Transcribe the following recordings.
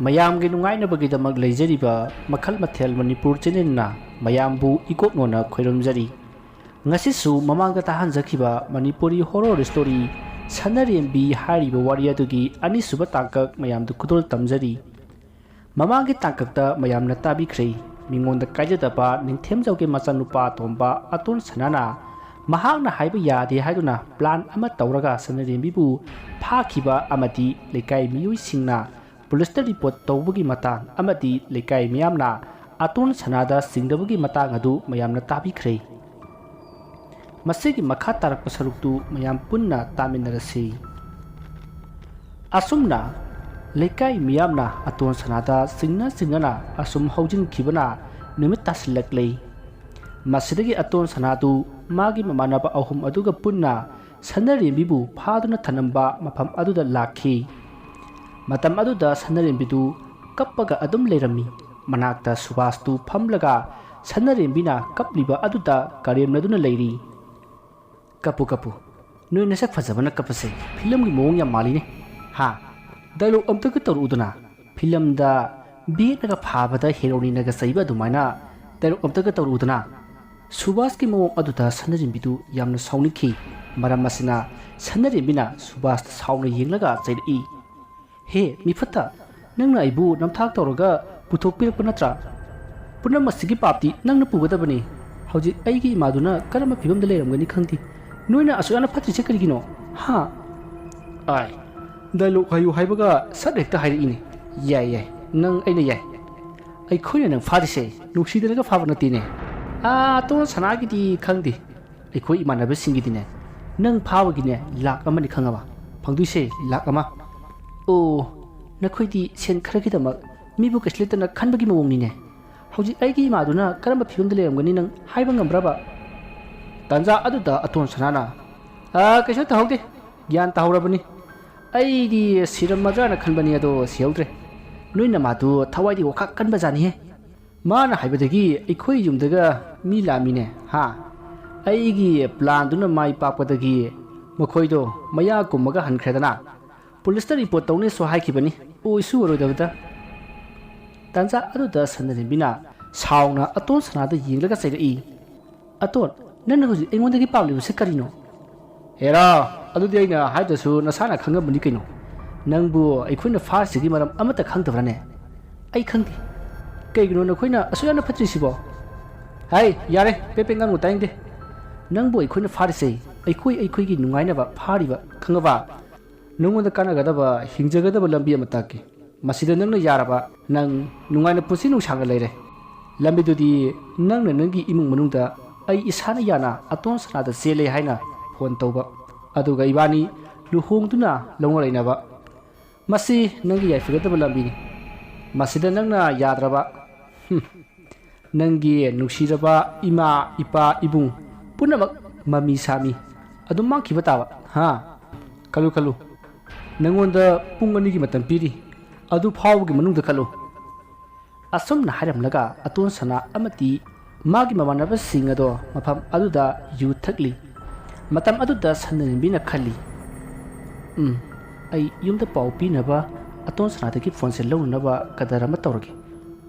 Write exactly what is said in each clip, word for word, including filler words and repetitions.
ꯃꯌꯥꯝꯒꯤ ꯅꯨꯡꯉꯥꯏꯅꯕꯒꯤꯗꯃꯛ ꯂꯩꯖꯔꯤꯕ ꯃꯈꯜ ꯃꯊꯦꯜ ꯃꯅꯤꯄꯨꯔ ꯆꯦꯅꯦꯜꯅ ꯃꯌꯥꯝꯕꯨ ꯏꯀꯣꯛꯅꯣꯅ ꯈꯣꯏꯔꯝꯖꯔꯤ꯫ ꯉꯁꯤꯁꯨ ꯃꯃꯥꯡꯗ ꯇꯥꯍꯟꯖꯈꯤꯕ ꯃꯅꯤꯄꯨꯔꯤ ꯍꯣꯔꯣꯔ ꯁ꯭ꯇꯣꯔꯤ ꯁꯅꯔꯦꯝꯕꯤ ꯍꯥꯏꯔꯤꯕ ꯋꯥꯔꯤ ꯑꯗꯨꯒꯤ ꯑꯅꯤꯁꯨꯕ ꯇꯥꯡꯀꯛ ꯃꯌꯥꯝꯗ ꯈꯨꯗꯣꯜ ꯇꯝꯖꯔꯤ꯫ ꯃꯃꯥꯡꯒꯤ ꯇꯥꯡꯀꯛꯇ ꯃꯌꯥꯝꯅ ꯇꯥꯕꯤꯈ꯭ꯔꯦ꯫ ꯃꯤꯉꯣꯟꯗ ꯀꯥꯏꯖꯗꯕ ꯅꯤꯡꯊꯦꯝꯖꯧꯒꯤ ꯃꯆꯥꯅꯨꯄꯥ ꯑꯇꯣꯝꯕ ꯑꯇꯣꯟ ꯁꯅꯥꯅ ꯃꯍꯥꯛꯅ ꯍꯥꯏꯕ ꯌꯥꯗꯦ ꯍꯥꯏꯗꯨꯅ ꯄ꯭ꯂꯥꯟ ꯑꯃ ꯇꯧꯔꯒ ꯁꯅꯔꯦꯝꯕꯤꯕꯨ ꯐꯥꯈꯤꯕ ꯑꯃꯗꯤ ꯂꯩꯀꯥꯏ ꯃꯤꯑꯣꯏꯁꯤꯡꯅ ꯄꯨꯂꯤꯁꯇ ꯔꯤꯄꯣꯔꯠ ꯇꯧꯕꯒꯤ ꯃꯇꯥꯡ ꯑꯃꯗꯤ ꯂꯩꯀꯥꯏ ꯃꯤꯌꯥꯝꯅ ꯑꯇꯣꯟ ꯁꯅꯥꯗ ꯆꯤꯡꯅꯕꯒꯤ ꯃꯇꯥꯡ ꯑꯗꯨ ꯃꯌꯥꯝꯅ ꯇꯥꯕꯤꯈ꯭ꯔꯦ꯫ ꯃꯁꯤꯒꯤ ꯃꯈꯥ ꯇꯥꯔꯛꯄ ꯁꯔꯨꯛꯇꯨ ꯃꯌꯥꯝ ꯄꯨꯟꯅ ꯇꯥꯃꯤꯟꯅꯔꯁꯤ꯫ ꯑꯁꯨꯝꯅ ꯂꯩꯀꯥꯏ ꯃꯤꯌꯥꯝꯅ ꯑꯇꯣꯟ ꯁꯅꯥꯗ ꯆꯤꯡꯅ ꯆꯤꯡꯅꯅ ꯑꯁꯨꯝ ꯍꯧꯖꯤꯟꯈꯤꯕꯅ ꯅꯨꯃꯤꯠ ꯇꯥꯁꯤꯜꯂꯛꯂꯦ꯫ ꯃꯁꯤꯗꯒꯤ ꯑꯇꯣꯟ ꯁꯅꯥꯗꯨ ꯃꯥꯒꯤ ꯃꯃꯥꯟꯅꯕ ꯑꯍꯨꯝ ꯑꯗꯨꯒ ꯄꯨꯟꯅ ꯁꯅꯔꯦꯝꯕꯤꯕꯨ ꯐꯥꯗꯨꯅ ꯊꯅꯝꯕ ꯃꯐꯝ ꯑꯗꯨꯗ ꯂꯥꯛꯈꯤ꯫ ꯃꯇꯝ ꯑꯗꯨꯗ ꯁꯅꯔꯦꯝꯕꯤꯗꯨ ꯀꯞꯄꯒ ꯑꯗꯨꯝ ꯂꯩꯔꯝꯃꯤ꯫ ꯃꯅꯥꯛꯇ ꯁꯨꯕꯥꯁꯇꯨ ꯐꯝꯂꯒ ꯁꯅꯔꯦꯝꯕꯤꯅ ꯀꯞꯂꯤꯕ ꯑꯗꯨꯗ ꯀꯔꯦꯝꯅꯗꯨꯅ ꯂꯩꯔꯤ꯫ "ꯀꯞꯄꯨ, ꯀꯞꯄꯨ꯫ ꯅꯣꯏ ꯅꯁꯛ ꯐꯖꯕꯅ ꯀꯞꯄꯁꯦ ꯐꯤꯂꯝꯒꯤ ꯃꯑꯣꯡ ꯌꯥꯝ ꯃꯥꯜꯂꯤꯅꯦ꯫ ꯍꯥ? ꯗꯥꯏꯂꯣꯛ ꯑꯝꯇꯒ ꯇꯧꯔꯛꯎꯗꯅ꯫ ꯐꯤꯂꯝꯗ ꯕꯦꯠꯅꯒ ꯐꯥꯕꯗ ꯍꯦꯔꯣꯅꯤꯅꯒ ꯆꯩꯕ ꯑꯗꯨꯃꯥꯏꯅ ꯗꯥꯏꯂꯣꯛ ꯑꯝꯇꯒ ꯇꯧꯔꯛꯎꯗꯅ꯫" ꯁꯨꯕꯥꯁꯀꯤ ꯃꯑꯣꯡ ꯑꯗꯨꯗ ꯁꯅꯔꯦꯝꯕꯤꯗꯨ ꯌꯥꯝꯅ ꯁꯥꯎꯅꯤꯡꯈꯤ꯫ ꯃꯔꯝ ꯑꯁꯤꯅ ꯁꯅꯔꯦꯝꯕꯤꯅ ꯁꯨꯕꯥꯁꯇ ꯁꯥꯎꯅ ꯌꯦꯡꯂꯒ ꯆꯩꯔꯛꯏ꯫ "ꯍꯦ, ꯃꯤꯐꯠꯇ, ꯅꯪꯅ ꯑꯩꯕꯨ ꯅꯝꯊꯥꯛ ꯇꯧꯔꯒ ꯄꯨꯊꯣꯛꯄꯤꯔꯛꯄ ꯅꯠꯇ꯭ꯔꯥ? ꯄꯨꯝꯅꯃꯛꯁꯤꯒꯤ ꯄꯥꯞꯇꯤ ꯅꯪꯅ ꯄꯨꯒꯗꯕꯅꯤ꯫ ꯍꯧꯖꯤꯛ ꯑꯩꯒꯤ ꯏꯃꯥꯗꯨꯅ ꯀꯔꯝꯕ ꯐꯤꯕꯝꯗ ꯂꯩꯔꯝꯒꯅꯤ ꯈꯪꯗꯦ꯫ ꯅꯣꯏꯅ ꯑꯁꯨꯛ ꯌꯥꯝꯅ ꯐꯠꯇ꯭ꯔꯤꯁꯦ ꯀꯔꯤꯒꯤꯅꯣ? ꯍꯥ?" "ꯑꯥꯏ, ꯗꯥꯏꯂꯣꯛ ꯍꯥꯏꯌꯨ ꯍꯥꯏꯕꯒ ꯁꯠ ꯍꯦꯛꯇ ꯍꯥꯏꯔꯛꯏꯅꯦ꯫ ꯌꯥꯏ, ꯌꯥꯏ, ꯅꯪ ꯑꯩꯅ ꯌꯥꯏ꯫ ꯑꯩꯈꯣꯏꯅ ꯅꯪ ꯐꯥꯔꯤꯁꯦ ꯅꯨꯡꯁꯤꯗꯅꯒ ꯐꯥꯕ ꯅꯠꯇꯦꯅꯦ꯫ ꯑꯥ, ꯑꯇꯣꯟ ꯁꯅꯥꯒꯤꯗꯤ ꯈꯪꯗꯦ꯫ ꯑꯩꯈꯣꯏ ꯏꯃꯥꯟꯅꯕꯁꯤꯡꯒꯤꯗꯤꯅꯦ, ꯅꯪ ꯐꯥꯕꯒꯤꯅꯦ ꯂꯥꯛ ꯑꯃꯅꯤ ꯈꯪꯉꯕ? ꯐꯪꯗꯣꯏꯁꯦ ꯂꯥꯛ ꯑꯃ꯫ ꯑꯣ, ꯅꯈꯣꯏꯗꯤ ꯁꯦꯟ ꯈꯔꯒꯤꯗꯃꯛ ꯃꯤꯕꯨ ꯀꯩꯁꯨ ꯂꯩꯇꯅ ꯈꯟꯕꯒꯤ ꯃꯑꯣꯡꯅꯤꯅꯦ꯫ ꯍꯧꯖꯤꯛ ꯑꯩꯒꯤ ꯏꯃꯥꯗꯨꯅ ꯀꯔꯝꯕ ꯐꯤꯕꯝꯗ ꯂꯩꯔꯝꯒꯅꯤ ꯅꯪ ꯍꯥꯏꯕ ꯉꯝꯕ꯭ꯔꯕ?" ꯇꯥꯟꯖꯥ ꯑꯗꯨꯗ ꯑꯇꯣꯟ ꯁꯅꯥꯅ, "ꯑꯥ, ꯀꯩꯁꯨ ꯇꯧꯍꯧꯗꯦ꯫ ꯒ꯭ꯌꯥꯟ ꯇꯥꯍꯧꯔꯕꯅꯤ꯫ ꯑꯩꯗꯤ ꯁꯤꯔꯝꯃꯗ꯭ꯔꯥꯅ ꯈꯟꯕꯅꯤ, ꯑꯗꯣ ꯁꯤꯍꯧꯗ꯭ꯔꯦ꯫ ꯅꯣꯏ ꯅꯃꯥꯗꯨ ꯊꯋꯥꯏꯗꯤ ꯋꯥꯈꯥꯛ ꯀꯟꯕꯖꯥꯠꯅꯤꯍꯦ꯫ ꯃꯥꯅ ꯍꯥꯏꯕꯗꯒꯤ ꯑꯩꯈꯣꯏ ꯌꯨꯝꯗꯒ ꯃꯤ ꯂꯥꯛꯑꯝꯃꯤꯅꯦ, ꯍꯥ? ꯑꯩꯒꯤ ꯄ꯭ꯂꯥꯟꯗꯨꯅ ꯃꯥꯏ ꯄꯥꯛꯄꯗꯒꯤ ꯃꯈꯣꯏꯗꯣ ꯃꯌꯥ ꯀꯨꯝꯃꯒ ꯍꯟꯈ꯭ꯔꯦꯗꯅ꯫ ꯄꯨꯂꯤꯁꯇ ꯔꯤꯄꯣꯔꯠ ꯇꯧꯅꯦꯁꯨ ꯍꯥꯏꯈꯤꯕꯅꯤ, ꯑꯣꯏꯁꯨ ꯑꯣꯏꯔꯣꯏꯗꯕꯗ꯫ ꯇꯥꯟꯖꯥ ꯑꯗꯨꯗ ꯁꯅꯔꯦꯝꯕꯤꯅ ꯁꯥꯎꯅ ꯑꯇꯣꯟ ꯁꯅꯥꯗ ꯌꯦꯡꯂꯒ ꯆꯩꯔꯛꯏ, "ꯑꯇꯣꯟ, ꯅꯪꯅ ꯍꯧꯖꯤꯛ ꯑꯩꯉꯣꯟꯗꯒꯤ ꯄꯥꯝꯂꯤꯕꯁꯤ ꯀꯔꯤꯅꯣ?" "ꯍꯦꯔꯥ, ꯑꯗꯨꯗꯤ ꯑꯩꯅ ꯍꯥꯏꯗ꯭ꯔꯁꯨ ꯅꯁꯥꯅ ꯈꯪꯉꯝꯕꯅꯤ ꯀꯩꯅꯣ꯫ ꯅꯪꯕꯨ ꯑꯩꯈꯣꯏꯅ ꯐꯥꯔꯤꯁꯤꯒꯤ ꯃꯔꯝ ꯑꯃꯠꯇ ꯈꯪꯗꯕ꯭ꯔꯥꯅꯦ?" "ꯑꯩ ꯈꯪꯗꯦ꯫ ꯀꯩꯒꯤꯅꯣ ꯅꯈꯣꯏꯅ ꯑꯁꯨꯛ ꯌꯥꯝꯅ ꯐꯠꯇ꯭ꯔꯤꯁꯤꯕꯣ?" "ꯍꯥꯏ, ꯌꯥꯔꯦ, ꯄꯦ ꯄꯦ ꯉꯥꯡꯅꯨ, ꯇꯥꯅꯤꯡꯗꯦ꯫ ꯅꯪꯕꯨ ꯑꯩꯈꯣꯏꯅ ꯐꯥꯔꯤꯁꯦ ꯑꯩꯈꯣꯏ ꯑꯩꯈꯣꯏꯒꯤ ꯅꯨꯡꯉꯥꯏꯅꯕ ꯐꯥꯔꯤꯕ, ꯈꯪꯉꯕ? ꯅꯉꯣꯟꯗ ꯀꯥꯟꯅꯒꯗꯕ ꯍꯤꯡꯖꯒꯗꯕ ꯂꯝꯕꯤ ꯑꯃ ꯇꯥꯛꯀꯦ꯫ ꯃꯁꯤꯗ ꯅꯪꯅ ꯌꯥꯔꯕ, ꯅꯪ ꯅꯨꯡꯉꯥꯏꯅ ꯄꯨꯟꯁꯤ ꯅꯨꯡꯁꯥꯡꯅ ꯂꯩꯔꯦ꯫ ꯂꯝꯕꯤꯗꯨꯗꯤ ꯅꯪꯅ ꯅꯪꯒꯤ ꯏꯃꯨꯡ ꯃꯅꯨꯡꯗ ꯑꯩ ꯏꯁꯥꯅ ꯌꯥꯅ ꯑꯇꯣꯟ ꯁꯅꯥꯗ ꯆꯦꯜꯂꯦ ꯍꯥꯏꯅ ꯐꯣꯟ ꯇꯧꯕ, ꯑꯗꯨꯒ ꯏꯕꯥꯅꯤ ꯂꯨꯍꯣꯡꯗꯨꯅ ꯂꯧꯅ ꯂꯩꯅꯕ꯫ ꯃꯁꯤ ꯅꯪꯒꯤ ꯌꯥꯏꯐꯒꯗꯕ ꯂꯝꯕꯤꯅꯤ꯫ ꯃꯁꯤꯗ ꯅꯪꯅ ꯌꯥꯗ꯭ꯔꯕ, ꯍꯨꯝ, ꯅꯪꯒꯤ ꯅꯨꯡꯁꯤꯔꯕ ꯏꯃꯥ, ꯏꯄꯥ, ꯏꯕꯨꯡ ꯄꯨꯝꯅꯃꯛ ꯃꯃꯤ ꯁꯥꯃꯤ ꯑꯗꯨꯝ ꯃꯥꯡꯈꯤꯕ ꯇꯥꯕ, ꯍꯥ? ꯈꯜꯂꯨ, ꯈꯜꯂꯨ꯫ ꯅꯪꯉꯣꯟꯗ ꯄꯨꯡ ꯑꯅꯤꯒꯤ ꯃꯇꯝ ꯄꯤꯔꯤ꯫ ꯑꯗꯨ ꯐꯥꯎꯕꯒꯤ ꯃꯅꯨꯡꯗ ꯈꯜꯂꯨ꯫" ꯑꯁꯨꯝꯅ ꯍꯥꯏꯔꯝꯂꯒ ꯑꯇꯣꯟ ꯁꯅꯥ ꯑꯃꯗꯤ ꯃꯥꯒꯤ ꯃꯃꯥꯟꯅꯕꯁꯤꯡ ꯑꯗꯣ ꯃꯐꯝ ꯑꯗꯨꯗ ꯌꯨ ꯊꯛꯂꯤ꯫ ꯃꯇꯝ ꯑꯗꯨꯗ ꯁꯅꯔꯦꯝꯕꯤꯅ ꯈꯜꯂꯤ, "ꯎꯝ, ꯑꯩ ꯌꯨꯝꯗ ꯄꯥꯎ ꯄꯤꯅꯕ ꯑꯇꯣꯟ ꯁꯅꯥꯗꯒꯤ ꯐꯣꯟꯁꯦ ꯂꯧꯅꯅꯕ ꯀꯗꯔ ꯑꯃ ꯇꯧꯔꯒꯦ꯫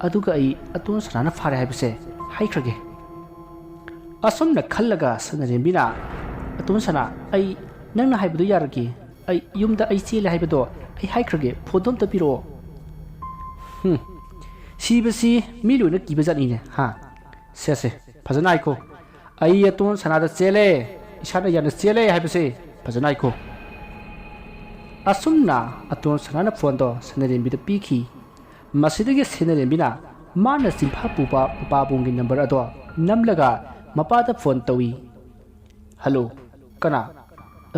ꯑꯗꯨꯒ ꯑꯩ ꯑꯇꯣꯟ ꯁꯅꯥꯅ ꯐꯥꯔꯦ ꯍꯥꯏꯕꯁꯦ ꯍꯥꯏꯈ꯭ꯔꯒꯦ꯫" ꯑꯁꯨꯝꯅ ꯈꯜꯂꯒ ꯁꯅꯔꯦꯝꯕꯤꯅ, "ꯑꯇꯣꯟ ꯁꯅꯥ, ꯑꯩ ꯅꯪꯅ ꯍꯥꯏꯕꯗꯣ ꯌꯥꯔꯒꯦ꯫ ꯑꯩ ꯌꯨꯝꯗ ꯑꯩ ꯆꯦꯜꯂꯦ ꯍꯥꯏꯕꯗꯣ ꯑꯩ ꯍꯥꯏꯈ꯭ꯔꯒꯦ꯫ ꯐꯣꯟꯗꯣ ꯑꯝꯇ ꯄꯤꯔꯛꯑꯣ꯫" "ꯍꯨꯝ, ꯁꯤꯕꯁꯤ ꯃꯤ ꯂꯣꯏꯅ ꯀꯤꯕ ꯖꯥꯠꯅꯤꯅꯦ, ꯍꯥ? ꯁꯦ, ꯁꯦ, ꯐꯖꯅ ꯍꯥꯏꯈꯣ꯫ ꯑꯩ ꯑꯇꯣꯟ ꯁꯅꯥꯗ ꯆꯦꯜꯂꯦ, ꯏꯁꯥꯅ ꯌꯥꯅ ꯆꯦꯜꯂꯦ ꯍꯥꯏꯕꯁꯦ ꯐꯖꯅ ꯍꯥꯏꯈꯣ꯫" ꯑꯁꯨꯝꯅ ꯑꯇꯣꯟ ꯁꯅꯥꯅ ꯐꯣꯟꯗꯣ ꯁꯅꯔꯦꯝꯕꯤꯗ ꯄꯤꯈꯤ꯫ ꯃꯁꯤꯗꯒꯤ ꯁꯅꯔꯦꯝꯕꯤꯅ ꯃꯥꯅ ꯆꯤꯟꯐꯥ ꯄꯨꯕ ꯃꯄꯥꯕꯨꯡꯒꯤ ꯅꯝꯕꯔ ꯑꯗꯣ ꯅꯝꯂꯒ ꯃꯄꯥꯗ ꯐꯣꯟ ꯇꯧꯏ꯫ "ꯍꯜꯂꯣ, ꯀꯅꯥ?"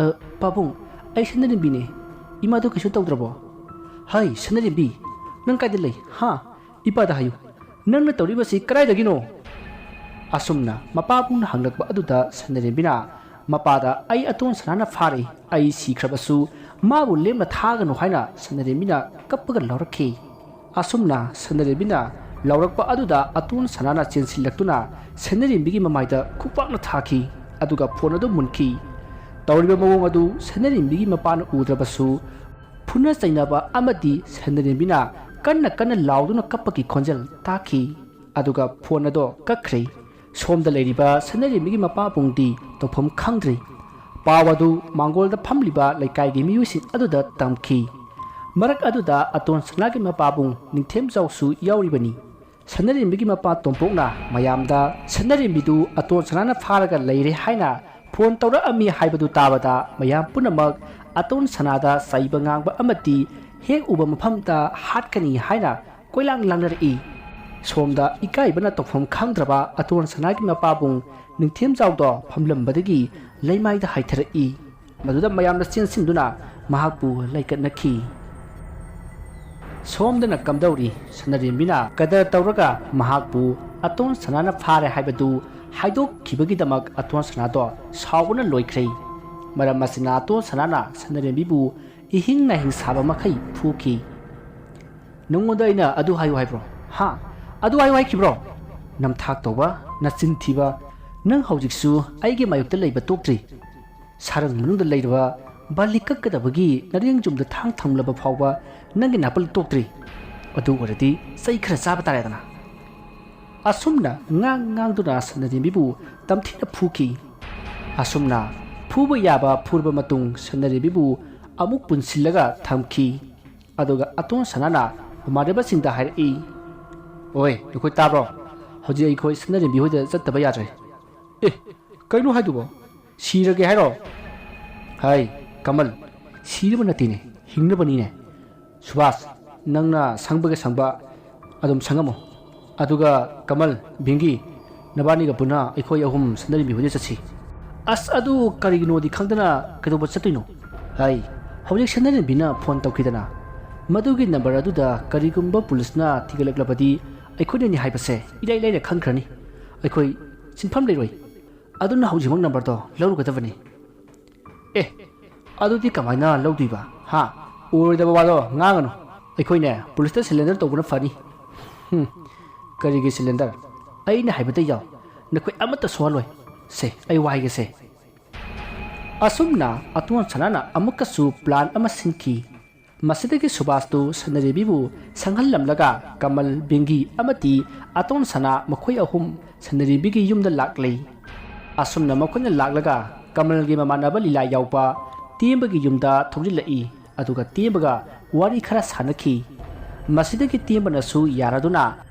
"ꯑ, ꯄꯥꯕꯨꯡ, ꯑꯩ ꯁꯅꯔꯦꯝꯕꯤꯅꯦ꯫ ꯏꯃꯥꯗꯣ ꯀꯩꯁꯨ ꯇꯧꯗ꯭ꯔꯕꯣ?" "ꯍꯥꯏ, ꯁꯅꯔꯦꯝꯕꯤ, ꯅꯪ ꯀꯥꯏꯗ ꯂꯩ? ꯍꯥ? ꯏꯄꯥꯗ ꯍꯥꯏꯌꯨ꯫ ꯅꯪꯅ ꯇꯧꯔꯤꯕꯁꯤ ꯀꯗꯥꯏꯗꯒꯤꯅꯣ?" ꯑꯁꯨꯝꯅ ꯃꯄꯥꯕꯨꯡꯅ ꯍꯪꯂꯛꯄ ꯑꯗꯨꯗ ꯁꯅꯔꯦꯝꯕꯤꯅ ꯃꯄꯥꯗ, "ꯑꯩ ꯑꯇꯣꯟ ꯁꯅꯥꯅ ꯐꯥꯔꯦ꯫ ꯑꯩ ꯁꯤꯈ꯭ꯔꯕꯁꯨ ꯃꯥꯕꯨ ꯂꯦꯝꯅ ꯊꯥꯒꯅꯨ" ꯍꯥꯏꯅ ꯁꯅꯔꯦꯝꯕꯤꯅ ꯀꯞꯄꯒ ꯂꯥꯎꯔꯛꯈꯤ꯫ ꯑꯁꯨꯝꯅ ꯁꯅꯔꯦꯝꯕꯤꯅ ꯂꯥꯎꯔꯛꯄ ꯑꯗꯨꯗ ꯑꯇꯣꯟ ꯁꯅꯥꯅ ꯆꯦꯟꯁꯤꯜꯂꯛꯇꯨꯅ ꯁꯅꯔꯦꯝꯕꯤꯒꯤ ꯃꯃꯥꯏꯗ ꯈꯨꯄꯥꯛꯅ ꯊꯥꯈꯤ, ꯑꯗꯨꯒ ꯐꯣꯟ ꯑꯗꯨ ꯃꯨꯟꯈꯤ꯫ ꯇꯧꯔꯤꯕ ꯃꯑꯣꯡ ꯑꯗꯨ ꯁꯅꯔꯦꯝꯕꯤꯒꯤ ꯃꯄꯥꯅ ꯎꯗ꯭ꯔꯕꯁꯨ, ꯐꯨꯅ ꯆꯩꯅꯕ ꯑꯃꯗꯤ ꯁꯅꯔꯦꯝꯕꯤꯅ ꯀꯟꯅ ꯀꯟꯅ ꯂꯥꯎꯗꯨꯅ ꯀꯞꯄꯒꯤ ꯈꯣꯟꯖꯦꯜ ꯇꯥꯈꯤ꯫ ꯑꯗꯨꯒ ꯐꯣꯟ ꯑꯗꯣ ꯀꯛꯈ꯭ꯔꯦ꯫ ꯁꯣꯝꯗ ꯂꯩꯔꯤꯕ ꯁꯅꯔꯦꯝꯕꯤꯒꯤ ꯃꯄꯥꯕꯨꯡꯗꯤ ꯇꯧꯐꯝ ꯈꯪꯗ꯭ꯔꯦ꯫ ꯄꯥꯎ ꯑꯗꯨ ꯃꯥꯡꯒꯣꯜꯗ ꯐꯝꯂꯤꯕ ꯂꯩꯀꯥꯏꯒꯤ ꯃꯤꯑꯣꯏꯁꯤꯡ ꯑꯗꯨꯗ ꯇꯝꯈꯤ꯫ ꯃꯔꯛ ꯑꯗꯨꯗ ꯑꯇꯣꯟ ꯁꯅꯥꯒꯤ ꯃꯄꯥꯕꯨꯡ ꯅꯤꯡꯊꯦꯝꯖꯥꯎꯁꯨ ꯌꯥꯎꯔꯤꯕꯅꯤ꯫ ꯁꯅꯔꯦꯝꯕꯤꯒꯤ ꯃꯄꯥ ꯇꯣꯝꯄꯣꯛꯅ ꯃꯌꯥꯝꯗ ꯁꯅꯔꯦꯝꯕꯤꯗꯨ ꯑꯇꯣꯟ ꯁꯅꯥꯅ ꯐꯥꯔꯒ ꯂꯩꯔꯦ ꯍꯥꯏꯅ ꯐꯣꯟ ꯇꯧꯔꯛꯑꯝꯃꯤ ꯍꯥꯏꯕꯗꯨ ꯇꯥꯕꯗ, ꯃꯌꯥꯝ ꯄꯨꯝꯅꯃꯛ ꯑꯇꯣꯟ ꯁꯅꯥꯗ ꯆꯩꯕ ꯉꯥꯡꯕ ꯑꯃꯗꯤ ꯍꯦꯛ ꯎꯕ ꯃꯐꯝꯗ ꯍꯥꯠꯀꯅꯤ ꯍꯥꯏꯅ ꯀꯣꯏꯂꯥꯡ ꯂꯥꯡꯅꯔꯛꯏ꯫ ꯁꯣꯝꯗ ꯏꯀꯥꯏꯕꯅ ꯇꯧꯐꯝ ꯈꯪꯗ꯭ꯔꯕ ꯑꯇꯣꯟ ꯁꯅꯥꯒꯤ ꯃꯄꯥꯕꯨꯡ ꯅꯤꯡꯊꯦꯝꯖꯥꯎꯗꯣ ꯐꯝꯂꯝꯕꯗꯒꯤ ꯂꯩꯃꯥꯏꯗ ꯍꯥꯏꯊꯔꯛꯏ꯫ ꯃꯗꯨꯗ ꯃꯌꯥꯝꯅ ꯆꯦꯟꯁꯤꯟꯗꯨꯅ ꯃꯍꯥꯛꯄꯨ ꯂꯩꯀꯠꯅꯈꯤ꯫ ꯁꯣꯝꯗꯅ ꯀꯝꯗꯧꯔꯤ? ꯁꯅꯔꯦꯝꯕꯤꯅ ꯀꯗꯔ ꯇꯧꯔꯒ ꯃꯍꯥꯛꯄꯨ ꯑꯇꯣꯟ ꯁꯅꯥꯅ ꯐꯥꯔꯦ ꯍꯥꯏꯕꯗꯨ ꯍꯥꯏꯗꯣꯛꯈꯤꯕꯒꯤꯗꯃꯛ ꯑꯇꯣꯟ ꯁꯅꯥꯗꯣ ꯁꯥꯎꯕꯅ ꯂꯣꯏꯈ꯭ꯔꯦ꯫ ꯃꯔꯝ ꯑꯁꯤꯅ ꯑꯇꯣꯟ ꯁꯅꯥꯅ ꯁꯅꯔꯦꯝꯕꯤꯕꯨ ꯏꯍꯤꯡ ꯅꯥꯍꯤꯡ ꯁꯥꯕ ꯃꯈꯩ ꯐꯨꯈꯤ꯫ "ꯅꯉꯣꯟꯗ ꯑꯩꯅ ꯑꯗꯨ ꯍꯥꯏꯌꯨ ꯍꯥꯏꯕ꯭ꯔꯣ? ꯍꯥ? ꯑꯗꯨ ꯍꯥꯏꯌꯨ ꯍꯥꯏꯈꯤꯕ꯭ꯔꯣ? ꯅꯝꯊꯥꯛ ꯇꯧꯕ, ꯅꯆꯤꯟ ꯊꯤꯕ, ꯅꯪ ꯍꯧꯖꯤꯛꯁꯨ ꯑꯩꯒꯤ ꯃꯥꯌꯣꯛꯇ ꯂꯩꯕ ꯇꯣꯛꯇ꯭ꯔꯤ꯫ ꯁꯥꯔꯪ ꯃꯅꯨꯡꯗ ꯂꯩꯔꯕ ꯕꯥꯂꯤ ꯀꯛꯀꯗꯕꯒꯤ ꯅꯔꯦꯡ ꯌꯨꯝꯗ ꯊꯥꯡ ꯊꯝꯂꯕ ꯐꯥꯎꯕ ꯅꯪꯒꯤ ꯅꯥꯄꯜ ꯇꯣꯛꯇ꯭ꯔꯤ꯫ ꯑꯗꯨ ꯑꯣꯏꯔꯗꯤ ꯆꯩ ꯈꯔ ꯆꯥꯕ ꯇꯥꯔꯦꯗꯅ꯫" ꯑꯁꯨꯝꯅ ꯉꯥꯡ ꯉꯥꯡꯗꯨꯅ ꯁꯅꯔꯦꯝꯕꯤꯕꯨ ꯇꯝꯊꯤꯅ ꯐꯨꯈꯤ꯫ ꯑꯁꯨꯝꯅ ꯐꯨꯕ ꯌꯥꯕ ꯐꯨꯔꯕ ꯃꯇꯨꯡ ꯁꯅꯔꯦꯝꯕꯤꯕꯨ ꯑꯃꯨꯛ ꯄꯨꯟꯁꯤꯜꯂꯒ ꯊꯝꯈꯤ꯫ ꯑꯗꯨꯒ ꯑꯇꯣꯟ ꯁꯅꯥꯅ ꯃꯃꯥꯟꯅꯕꯁꯤꯡꯗ ꯍꯥꯏꯔꯛꯏ, "ꯑꯣꯏ, ꯅꯈꯣꯏ ꯇꯥꯕ꯭ꯔꯣ? ꯍꯧꯖꯤꯛ ꯑꯩꯈꯣꯏ ꯁꯅꯔꯦꯝꯕꯤ ꯍꯣꯏꯗ ꯆꯠꯇꯕ ꯌꯥꯗ꯭ꯔꯦ꯫" "ꯑꯦ, ꯀꯩꯅꯣ ꯍꯥꯏꯗꯨꯕꯣ? ꯁꯤꯔꯒꯦ ꯍꯥꯏꯔꯣ?" "ꯍꯥꯏ, ꯀꯃꯜ, ꯁꯤꯔꯕ ꯅꯠꯇꯦꯅꯦ, ꯍꯤꯡꯅꯕꯅꯤꯅꯦ꯫ ꯁꯨꯕꯥꯁ, ꯅꯪꯅ ꯁꯪꯕꯒ ꯁꯪꯕ ꯑꯗꯨꯝ ꯁꯪꯉꯝꯃꯣ꯫ ꯑꯗꯨꯒ ꯀꯃꯜ, ꯚꯤꯡꯒꯤ, ꯅꯕꯥꯅꯤꯒ ꯄꯨꯟꯅ ꯑꯩꯈꯣꯏ ꯑꯍꯨꯝ ꯁꯅꯔꯦꯝꯕꯤ ꯍꯣꯏꯗ ꯆꯠꯁꯤ꯫" "ꯑꯁ, ꯑꯗꯨ ꯀꯔꯤꯒꯤꯅꯣꯗꯤ ꯈꯪꯗꯅ ꯀꯩꯗꯧꯕ ꯆꯠꯇꯣꯏꯅꯣ?" "ꯍꯥꯏ, ꯍꯧꯖꯤꯛ ꯁꯅꯔꯦꯝꯕꯤꯅ ꯐꯣꯟ ꯇꯧꯈꯤꯗꯅ, ꯃꯗꯨꯒꯤ ꯅꯝꯕꯔ ꯑꯗꯨꯗ ꯀꯔꯤꯒꯨꯝꯕ ꯄꯨꯂꯤꯁꯅ ꯊꯤꯒꯠꯂꯛꯂꯕꯗꯤ ꯑꯩꯈꯣꯏꯅꯅꯤ ꯍꯥꯏꯕꯁꯦ ꯏꯔꯥꯏ ꯂꯥꯏꯅ ꯈꯪꯈ꯭ꯔꯅꯤ꯫ ꯑꯩꯈꯣꯏ ꯆꯤꯟꯐꯝ ꯂꯩꯔꯣꯏ꯫ ꯑꯗꯨꯅ ꯍꯧꯖꯤꯛꯃꯛ ꯅꯝꯕꯔꯗꯣ ꯂꯧꯔꯨꯒꯗꯕꯅꯤ꯫" "ꯑꯦ, ꯑꯗꯨꯗꯤ ꯀꯃꯥꯏꯅ ꯂꯧꯗꯣꯏꯕ? ꯍꯥ? ꯑꯣꯏꯔꯣꯏꯗꯕ ꯋꯥꯗꯣ ꯉꯥꯡꯒꯅꯨ꯫ ꯑꯩꯈꯣꯏꯅꯦ, ꯄꯨꯂꯤꯁꯇ ꯁꯔꯦꯟꯗꯔ ꯇꯧꯕꯅ ꯐꯅꯤ꯫" "ꯍꯨꯝ, ꯀꯔꯤꯒꯤ ꯁꯔꯦꯟꯗꯔ? ꯑꯩꯅ ꯍꯥꯏꯕꯗ ꯌꯥꯎ꯫ ꯅꯈꯣꯏ ꯑꯃꯠꯇ ꯁꯣꯛꯍꯜꯂꯣꯏ꯫ ꯁꯦ, ꯑꯩ ꯋꯥ ꯍꯥꯏꯒꯦꯁꯦ꯫" ꯑꯁꯨꯝꯅ ꯑꯇꯣꯟ ꯁꯅꯥꯅ ꯑꯃꯨꯛꯀꯁꯨ ꯄ꯭ꯂꯥꯟ ꯑꯃ ꯁꯤꯟꯈꯤ꯫ ꯃꯁꯤꯗꯒꯤ ꯁꯨꯕꯥꯁꯇꯨ ꯁꯅꯔꯦꯝꯕꯤꯕꯨ ꯁꯪꯍꯜꯂꯝꯂꯒ ꯀꯃꯜ, ꯕꯤꯡꯒꯤ ꯑꯃꯗꯤ ꯑꯇꯣꯟ ꯁꯅꯥ ꯃꯈꯣꯏ ꯑꯍꯨꯝ ꯁꯅꯔꯦꯝꯕꯤꯒꯤ ꯌꯨꯝꯗ ꯂꯥꯛꯂꯤ꯫ ꯑꯁꯨꯝꯅ ꯃꯈꯣꯏꯅ ꯂꯥꯛꯂꯒ ꯀꯃꯜꯒꯤ ꯃꯃꯥꯟꯅꯕ ꯂꯤꯂꯥ ꯌꯥꯎꯕ ꯇꯦꯝꯕꯒꯤ ꯌꯨꯝꯗ ꯊꯧꯖꯤꯜꯂꯛꯏ꯫ ꯑꯗꯨꯒ ꯇꯦꯝꯕꯒ ꯋꯥꯔꯤ ꯈꯔ ꯁꯥꯟꯅꯈꯤ꯫ ꯃꯁꯤꯗꯒꯤ ꯇꯦꯝꯕꯅꯁꯨ ꯌꯥꯔꯗꯨꯅ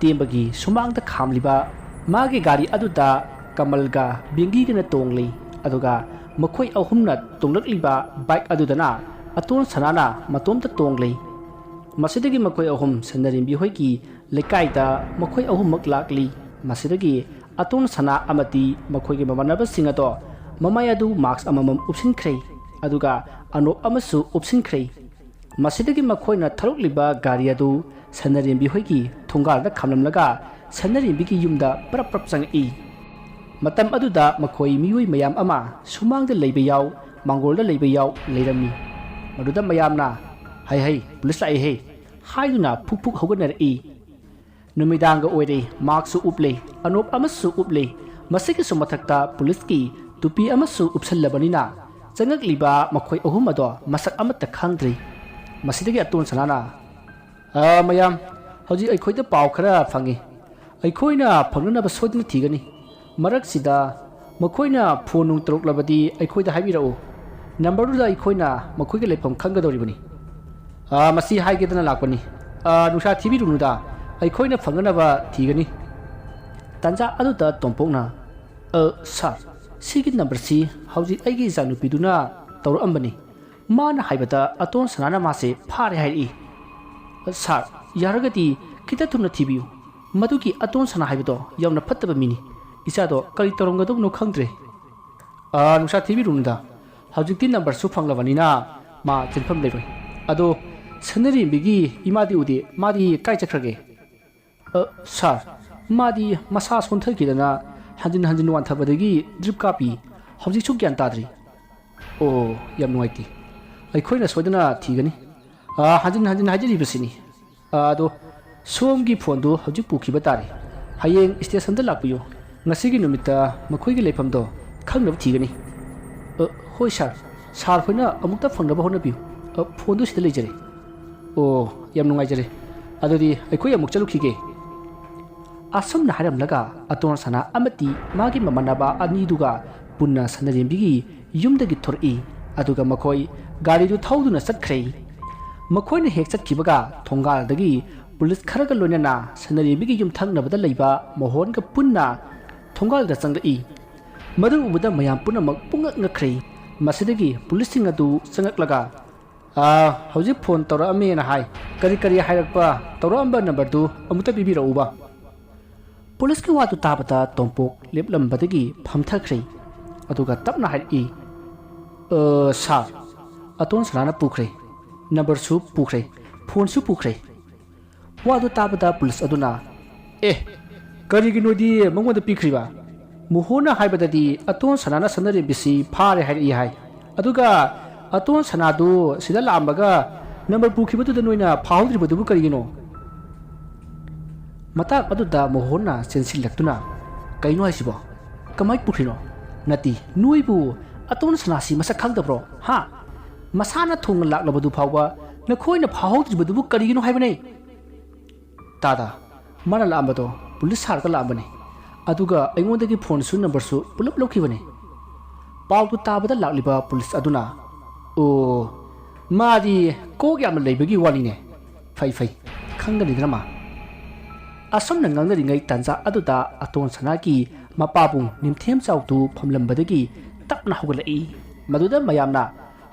ꯇꯦꯝꯕꯒꯤ ꯁꯨꯃꯥꯡꯗ ꯈꯥꯝꯂꯤꯕ ꯃꯥꯒꯤ ꯒꯥꯔꯤ ꯑꯗꯨꯗ ꯀꯃꯜꯒ ꯕꯤꯡꯒꯤꯒꯅ ꯇꯣꯡꯂꯤ꯫ ꯑꯗꯨꯒ ꯃꯈꯣꯏ ꯑꯍꯨꯝꯅ ꯇꯣꯡꯂꯛꯂꯤꯕ ꯕꯥꯏꯛ ꯑꯗꯨꯗꯅ ꯑꯇꯣꯟ ꯁꯅꯥꯅ ꯃꯇꯣꯝꯇ ꯇꯣꯡꯂꯤ꯫ ꯃꯁꯤꯗꯒꯤ ꯃꯈꯣꯏ ꯑꯍꯨꯝ ꯁꯟꯅꯔꯦꯝꯕꯤ ꯍꯣꯏꯒꯤ ꯂꯩꯀꯥꯏꯗ ꯃꯈꯣꯏ ꯑꯍꯨꯝꯃꯛ ꯂꯥꯛꯂꯤ꯫ ꯃꯁꯤꯗꯒꯤ ꯑꯇꯣꯟ ꯁꯅꯥ ꯑꯃꯗꯤ ꯃꯈꯣꯏꯒꯤ ꯃꯃꯥꯟꯅꯕꯁꯤꯡ ꯑꯗꯣ ꯃꯃꯥꯏ ꯑꯗꯨ ꯃꯥꯛꯁ ꯑꯃꯃꯝ ꯎꯞꯁꯤꯟꯈ꯭ꯔꯦ꯫ ꯑꯗꯨꯒ ꯑꯅꯣꯞ ꯑꯃꯁꯨ ꯎꯞꯁꯤꯟꯈ꯭ꯔꯦ꯫ ꯃꯁꯤꯗꯒꯤ ꯃꯈꯣꯏꯅ ꯊꯧꯔꯛꯂꯤꯕ ꯒꯥꯔꯤ ꯑꯗꯨ ꯁꯟꯅꯔꯦꯝꯕꯤ ꯍꯣꯏꯒꯤ ꯊꯣꯡꯒꯥꯜꯗ ꯈꯥꯝꯂꯝꯂꯒ ꯁꯟꯅꯔꯦꯝꯕꯤꯒꯤ ꯌꯨꯝꯗ ꯄꯔꯞ ꯄꯔꯞ ꯆꯪꯉꯛꯏ꯫ ꯃꯇꯝ ꯑꯗꯨꯗ ꯃꯈꯣꯏ ꯃꯤꯑꯣꯏ ꯃꯌꯥꯝ ꯑꯃ ꯁꯨꯃꯥꯡꯗ ꯂꯩꯕ ꯌꯥꯎ, ꯃꯥꯡꯒꯣꯜꯗ ꯂꯩꯕ ꯌꯥꯎ ꯂꯩꯔꯝꯃꯤ꯫ ꯃꯗꯨꯗ ꯃꯌꯥꯝꯅ "ꯍꯩ ꯍꯩ, ꯄꯨꯂꯤꯁ ꯂꯥꯛꯏ ꯍꯦ" ꯍꯥꯏꯗꯨꯅ ꯐꯨꯛ ꯐꯨꯛ ꯍꯧꯒꯠꯅꯔꯛꯏ꯫ ꯅꯨꯃꯤꯗꯥꯡꯒ ꯑꯣꯏꯔꯦ, ꯃꯥꯛꯁꯁꯨ ꯎꯞꯂꯦ, ꯑꯅꯣꯞ ꯑꯃꯁꯨ ꯎꯞꯂꯦ꯫ ꯃꯁꯤꯒꯤꯁꯨ ꯃꯊꯛꯇ ꯄꯨꯂꯤꯁꯀꯤ ꯇꯨꯄꯤ ꯑꯃꯁꯨ ꯎꯞꯁꯜꯂꯕꯅꯤꯅ ꯆꯪꯉꯛꯂꯤꯕ ꯃꯈꯣꯏ ꯑꯍꯨꯝ ꯑꯗꯣ ꯃꯁꯛ ꯑꯃꯠꯇ ꯈꯪꯗ꯭ꯔꯤ꯫ ꯃꯁꯤꯗꯒꯤ ꯑꯇꯣꯟ ꯁꯅꯥꯅ, "ꯑ, ꯃꯌꯥꯝ, ꯍꯧꯖꯤꯛ ꯑꯩꯈꯣꯏꯗ ꯄꯥꯎ ꯈꯔ ꯐꯪꯉꯤ꯫ ꯑꯩꯈꯣꯏꯅ ꯐꯪꯅꯅꯕ ꯁꯣꯏꯗꯅ ꯊꯤꯒꯅꯤ꯫ ꯃꯔꯛꯁꯤꯗ ꯃꯈꯣꯏꯅ ꯐꯣꯟ ꯅꯨꯡ ꯇꯧꯔꯛꯂꯕꯗꯤ ꯑꯩꯈꯣꯏꯗ ꯍꯥꯏꯕꯤꯔꯛꯎ꯫ ꯅꯝꯕꯔꯗꯨꯗ ꯑꯩꯈꯣꯏꯅ ꯃꯈꯣꯏꯒꯤ ꯂꯩꯐꯝ ꯈꯪꯒꯗꯧꯔꯤꯕꯅꯤ꯫" "ꯑ, ꯃꯁꯤ ꯍꯥꯏꯒꯦꯗꯅ ꯂꯥꯛꯄꯅꯤ꯫ ꯑ, ꯅꯨꯡꯁꯥ ꯊꯤꯕꯤꯔꯨꯅꯨꯗ, ꯑꯩꯈꯣꯏꯅ ꯐꯪꯅꯅꯕ ꯊꯤꯒꯅꯤ꯫" ꯇꯥꯟꯖꯥ ꯑꯗꯨꯗ ꯇꯣꯝꯄꯣꯛꯅ, "ꯑ, ꯁꯥꯔ, ꯁꯤꯒꯤ ꯅꯝꯕꯔꯁꯤ ꯍꯧꯖꯤꯛ ꯑꯩꯒꯤ ꯏꯆꯥꯅꯨꯄꯤꯗꯨꯅ ꯇꯧꯔꯛꯑꯝꯕꯅꯤ꯫ ꯃꯥꯅ ꯍꯥꯏꯕꯗ ꯑꯇꯣꯟ ꯁꯅꯥꯅ ꯃꯥꯁꯦ ꯐꯥꯔꯦ ꯍꯥꯏꯔꯛꯏ꯫ ꯁꯥꯔ, ꯌꯥꯔꯒꯗꯤ ꯈꯤꯇ ꯊꯨꯅ ꯊꯤꯕꯤꯌꯨ꯫ ꯃꯗꯨꯒꯤ ꯑꯇꯣꯟ ꯁꯅꯥ ꯍꯥꯏꯕꯗꯣ ꯌꯥꯝꯅ ꯐꯠꯇꯕ ꯃꯤꯅꯤ꯫ ꯏꯆꯥꯗꯣ ꯀꯔꯤ ꯇꯧꯔꯝꯒꯗꯕꯅꯣ ꯈꯪꯗ꯭ꯔꯦ꯫" "ꯑ, ꯅꯨꯡꯁꯥ ꯊꯤꯕꯤꯔꯨꯅꯨꯗ꯫ ꯍꯧꯖꯤꯛꯇꯤ ꯅꯝꯕꯔꯁꯨ ꯐꯪꯂꯕꯅꯤꯅ ꯃꯥ ꯆꯦꯟꯐꯝ ꯂꯩꯔꯣꯏ꯫ ꯑꯗꯣ ꯁꯅꯔꯦꯝꯕꯤꯒꯤ ꯏꯃꯥꯗꯤ ꯎꯗꯦ, ꯃꯥꯗꯤ ꯀꯥꯏ ꯆꯠꯈ꯭ꯔꯒꯦ?" "ꯑ, ꯁꯥꯔ, ꯃꯥꯗꯤ ꯃꯁꯥ ꯁꯣꯟꯊꯈꯤꯗꯅ ꯍꯟꯖꯤꯟ ꯍꯟꯖꯤꯟ ꯋꯥꯟꯊꯕꯗꯒꯤ ꯗ꯭ꯔꯤꯞ ꯀꯥꯞꯄꯤ꯫ ꯍꯧꯖꯤꯛꯁꯨ ꯒ꯭ꯌꯥꯟ ꯇꯥꯗ꯭ꯔꯤ꯫" "ꯑꯣ, ꯌꯥꯝ ꯅꯨꯡꯉꯥꯏꯇꯦ꯫ ꯑꯩꯈꯣꯏꯅ ꯁꯣꯏꯗꯅ ꯊꯤꯒꯅꯤ꯫ ꯑ, ꯍꯟꯖꯤꯟ ꯍꯟꯖꯤꯟ ꯍꯥꯏꯖꯔꯤꯕꯁꯤꯅꯤ꯫ ꯑ, ꯑꯗꯣ ꯁꯣꯝꯒꯤ ꯐꯣꯟꯗꯨ ꯍꯧꯖꯤꯛ ꯄꯨꯈꯤꯕ ꯇꯥꯔꯦ꯫ ꯍꯌꯦꯡ ꯁ꯭ꯇꯦꯁꯟꯗ ꯂꯥꯛꯄꯤꯌꯨ꯫ ꯉꯁꯤꯒꯤ ꯅꯨꯃꯤꯠꯇ ꯃꯈꯣꯏꯒꯤ ꯂꯩꯐꯝꯗꯣ ꯈꯪꯅꯕ ꯊꯤꯒꯅꯤ꯫" "ꯑ, ꯍꯣꯏ ꯁꯥꯔ꯫ ꯁꯥꯔ ꯍꯣꯏꯅ ꯑꯃꯨꯛꯇ ꯐꯪꯅꯕ ꯍꯣꯠꯅꯕꯤꯌꯨ꯫ "ꯑ, ꯐꯣꯟꯗꯨ ꯁꯤꯗ ꯂꯩꯖꯔꯦ꯫" "ꯑꯣ, ꯌꯥꯝ ꯅꯨꯡꯉꯥꯏꯖꯔꯦ꯫ ꯑꯗꯨꯗꯤ ꯑꯩꯈꯣꯏ ꯑꯃꯨꯛ ꯆꯠꯂꯨꯈꯤꯒꯦ꯫" ꯑꯁꯨꯝꯅ ꯍꯥꯏꯔꯝꯂꯒ ꯑꯇꯣꯟ ꯁꯅꯥ ꯑꯃꯗꯤ ꯃꯥꯒꯤ ꯃꯃꯥꯟꯅꯕ ꯑꯅꯤꯗꯨꯒ ꯄꯨꯟꯅ ꯁꯅꯔꯦꯝꯕꯤꯒꯤ ꯌꯨꯝꯗꯒꯤ ꯊꯣꯔꯛꯏ꯫ ꯑꯗꯨꯒ ꯃꯈꯣꯏ ꯒꯥꯔꯤꯗꯨ ꯊꯧꯗꯨꯅ ꯆꯠꯈ꯭ꯔꯦ꯫ ꯃꯈꯣꯏꯅ ꯍꯦꯛ ꯆꯠꯈꯤꯕꯒ ꯊꯣꯡꯒꯥꯜꯗꯒꯤ ꯄꯨꯂꯤꯁ ꯈꯔꯒ ꯂꯣꯏꯅꯅ ꯁꯅꯔꯦꯝꯕꯤꯒꯤ ꯌꯨꯝ ꯊꯪꯅꯕꯗ ꯂꯩꯕ ꯃꯣꯍꯣꯟꯒ ꯄꯨꯟꯅ ꯊꯣꯡꯒꯥꯜꯗ ꯆꯪꯂꯛꯏ꯫ ꯃꯗꯨ ꯎꯕꯗ ꯃꯌꯥꯝ ꯄꯨꯝꯅꯃꯛ ꯄꯨꯡꯉꯛ ꯉꯛꯈ꯭ꯔꯦ꯫ ꯃꯁꯤꯗꯒꯤ ꯄꯨꯂꯤꯁꯁꯤꯡ ꯑꯗꯨ ꯆꯪꯂꯛꯂꯒ, "ꯑꯥ, ꯍꯧꯖꯤꯛ ꯐꯣꯟ ꯇꯧꯔꯛꯑꯝꯃꯦꯅ ꯍꯥꯏ꯫ ꯀꯔꯤ ꯀꯔꯤ ꯍꯥꯏꯔꯛꯄ? ꯇꯧꯔꯛꯑꯝꯕ ꯅꯝꯕꯔꯗꯨ ꯑꯃꯨꯛꯇ ꯄꯤꯕꯤꯔꯛꯎꯕ꯫" ꯄꯨꯂꯤꯁꯀꯤ ꯋꯥꯗꯨ ꯇꯥꯕꯗ ꯇꯣꯝꯄꯣꯛ ꯂꯦꯞꯂꯝꯕꯗꯒꯤ ꯐꯝꯊꯈ꯭ꯔꯦ꯫ ꯑꯗꯨꯒ ꯇꯞꯅ ꯍꯥꯏꯔꯛꯏ, "ꯑ, ꯁꯥꯔ, ꯑꯇꯣꯟ ꯁꯅꯥꯅ ꯄꯨꯈ꯭ꯔꯦ꯫ ꯅꯝꯕꯔꯁꯨ ꯄꯨꯈ꯭ꯔꯦ, ꯐꯣꯟꯁꯨ ꯄꯨꯈ꯭ꯔꯦ꯫" ꯋꯥꯗꯨ ꯇꯥꯕꯗ ꯄꯨꯂꯤꯁ ꯑꯗꯨꯅ, "ꯑꯦ, ꯀꯔꯤꯒꯤꯅꯣꯗꯤ ꯃꯉꯣꯟꯗ ꯄꯤꯈ꯭ꯔꯤꯕ? ꯃꯣꯍꯣꯟꯅ ꯍꯥꯏꯕꯗꯗꯤ ꯑꯇꯣꯟ ꯁꯅꯥꯅ ꯁꯅꯔꯦꯝꯕꯤꯁꯤ ꯐꯥꯔꯦ ꯍꯥꯏꯔꯛꯏ ꯍꯥꯏ꯫ ꯑꯗꯨꯒ ꯑꯇꯣꯟ ꯁꯅꯥꯗꯨ ꯁꯤꯗ ꯂꯥꯛꯑꯝꯃꯒ ꯅꯝꯕꯔ ꯄꯨꯈꯤꯕꯗꯨꯗ ꯅꯣꯏꯅ ꯐꯥꯍꯧꯗ꯭ꯔꯤꯕꯗꯨꯕꯨ ꯀꯔꯤꯒꯤꯅꯣ?" ꯃꯇꯥꯡ ꯑꯗꯨꯗ ꯃꯣꯍꯣꯟꯅ ꯆꯦꯟꯁꯤꯜꯂꯛꯇꯨꯅ, "ꯀꯩꯅꯣ ꯍꯥꯏꯁꯤꯕꯣ? ꯀꯃꯥꯏ ꯄꯨꯈ꯭ꯔꯤꯅꯣ? ꯅꯠꯇꯦ, ꯅꯣꯏꯕꯨ ꯑꯇꯣꯟ ꯁꯅꯥꯁꯤ ꯃꯁꯛ ꯈꯪꯗꯕ꯭ꯔꯣ? ꯍꯥ? ꯃꯁꯥꯅ ꯊꯣꯡꯅ ꯂꯥꯛꯂꯕꯗꯨ ꯐꯥꯎꯕ ꯅꯈꯣꯏꯅ ꯐꯥꯍꯧꯗ꯭ꯔꯤꯕꯗꯨꯕꯨ ꯀꯔꯤꯒꯤꯅꯣ ꯍꯥꯏꯕꯅꯦ?" "ꯇꯥꯗ, ꯃꯥꯅ ꯂꯥꯛꯑꯝꯕꯗꯣ ꯄꯨꯂꯤꯁ ꯁꯥꯔꯒ ꯂꯥꯛꯑꯝꯕꯅꯦ꯫ ꯑꯗꯨꯒ ꯑꯩꯉꯣꯟꯗꯒꯤ ꯐꯣꯟꯁꯨ ꯅꯝꯕꯔꯁꯨ ꯄꯨꯂꯞ ꯂꯧꯈꯤꯕꯅꯦ꯫" ꯄꯥꯎꯗꯨ ꯇꯥꯕꯗ ꯂꯥꯛꯂꯤꯕ ꯄꯨꯂꯤꯁ ꯑꯗꯨꯅ, "ꯑꯣ, ꯃꯥꯗꯤ ꯀꯣꯛ ꯌꯥꯝꯅ ꯂꯩꯕꯒꯤ ꯋꯥꯅꯤꯅꯦ꯫ ꯐꯩ, ꯐꯩ, ꯈꯪꯒꯅꯤꯗꯅ ꯃꯥ꯫" ꯑꯁꯨꯝꯅ ꯉꯥꯡꯅꯔꯤꯉꯩ ꯇꯥꯟꯖꯥ ꯑꯗꯨꯗ ꯑꯇꯣꯟ ꯁꯅꯥꯒꯤ ꯃꯄꯥꯕꯨꯡ ꯅꯤꯡꯊꯦꯝꯖꯥꯎꯗꯨ ꯐꯝꯂꯝꯕꯗꯒꯤ ꯇꯞꯅ ꯍꯧꯒꯠꯂꯛꯏ꯫ ꯃꯗꯨꯗ ꯃꯌꯥꯝꯅ,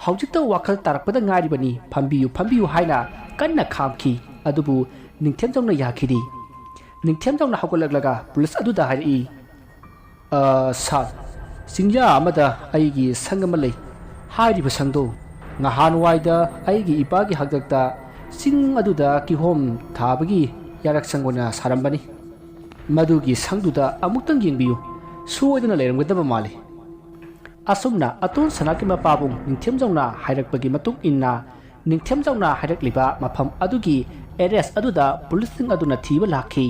"ꯍꯧꯖꯤꯛꯇ ꯋꯥꯈꯜ ꯇꯥꯔꯛꯄꯗ ꯉꯥꯏꯔꯤꯕꯅꯤ, ꯐꯝꯕꯤꯌꯨ, ꯐꯝꯕꯤꯌꯨ" ꯍꯥꯏꯅ ꯀꯟꯅ ꯈꯥꯝꯈꯤ꯫ ꯑꯗꯨꯕꯨ ꯅꯤꯡꯊꯦꯝꯖꯥꯎꯅ ꯌꯥꯈꯤꯗꯦ꯫ ꯅꯤꯡꯊꯦꯝꯖꯥꯎꯅ ꯍꯧꯒꯠꯂꯛꯂꯒ ꯄꯨꯂꯤꯁ ꯑꯗꯨꯗ ꯍꯥꯏꯔꯛꯏ, "ꯑ, ꯁꯥꯔ, ꯆꯤꯡꯌꯥ ꯑꯃꯗ ꯑꯩꯒꯤ ꯁꯪ ꯑꯃ ꯂꯩ꯫ ꯍꯥꯏꯔꯤꯕ ꯁꯪꯗꯣ ꯉꯍꯥꯟꯋꯥꯏꯗ ꯑꯩꯒꯤ ꯏꯄꯥꯒꯤ ꯍꯥꯛꯇꯛꯇ ꯆꯤꯡ ꯑꯗꯨꯗ ꯀꯤꯍꯣꯝ ꯊꯥꯕꯒꯤ ꯌꯥꯔꯛ ꯁꯪ ꯑꯣꯏꯅ ꯁꯥꯔꯝꯕꯅꯤ꯫ ꯃꯗꯨꯒꯤ ꯁꯪꯗꯨꯗ ꯑꯃꯨꯛꯇꯪ ꯌꯦꯡꯕꯤꯌꯨ, ꯁꯣꯏꯗꯅ ꯂꯩꯔꯝꯒꯗꯕ ꯃꯥꯜꯂꯤ꯫" ꯑꯁꯨꯝꯅ ꯑꯇꯣꯟ ꯁꯅꯥꯒꯤ ꯃꯄꯥꯕꯨꯡ ꯅꯤꯡꯊꯦꯝꯖꯥꯎꯅ ꯍꯥꯏꯔꯛꯄꯒꯤ ꯃꯇꯨꯡ ꯏꯟꯅ ꯅꯤꯡꯊꯦꯝꯖꯥꯎꯅ ꯍꯥꯏꯔꯛꯂꯤꯕ ꯃꯐꯝ ꯑꯗꯨꯒꯤ ꯑꯦꯗ꯭ꯔꯦꯁ ꯑꯗꯨꯗ ꯄꯨꯂꯤꯁꯁꯤꯡ ꯑꯗꯨꯅ ꯊꯤꯕ ꯂꯥꯛꯈꯤ꯫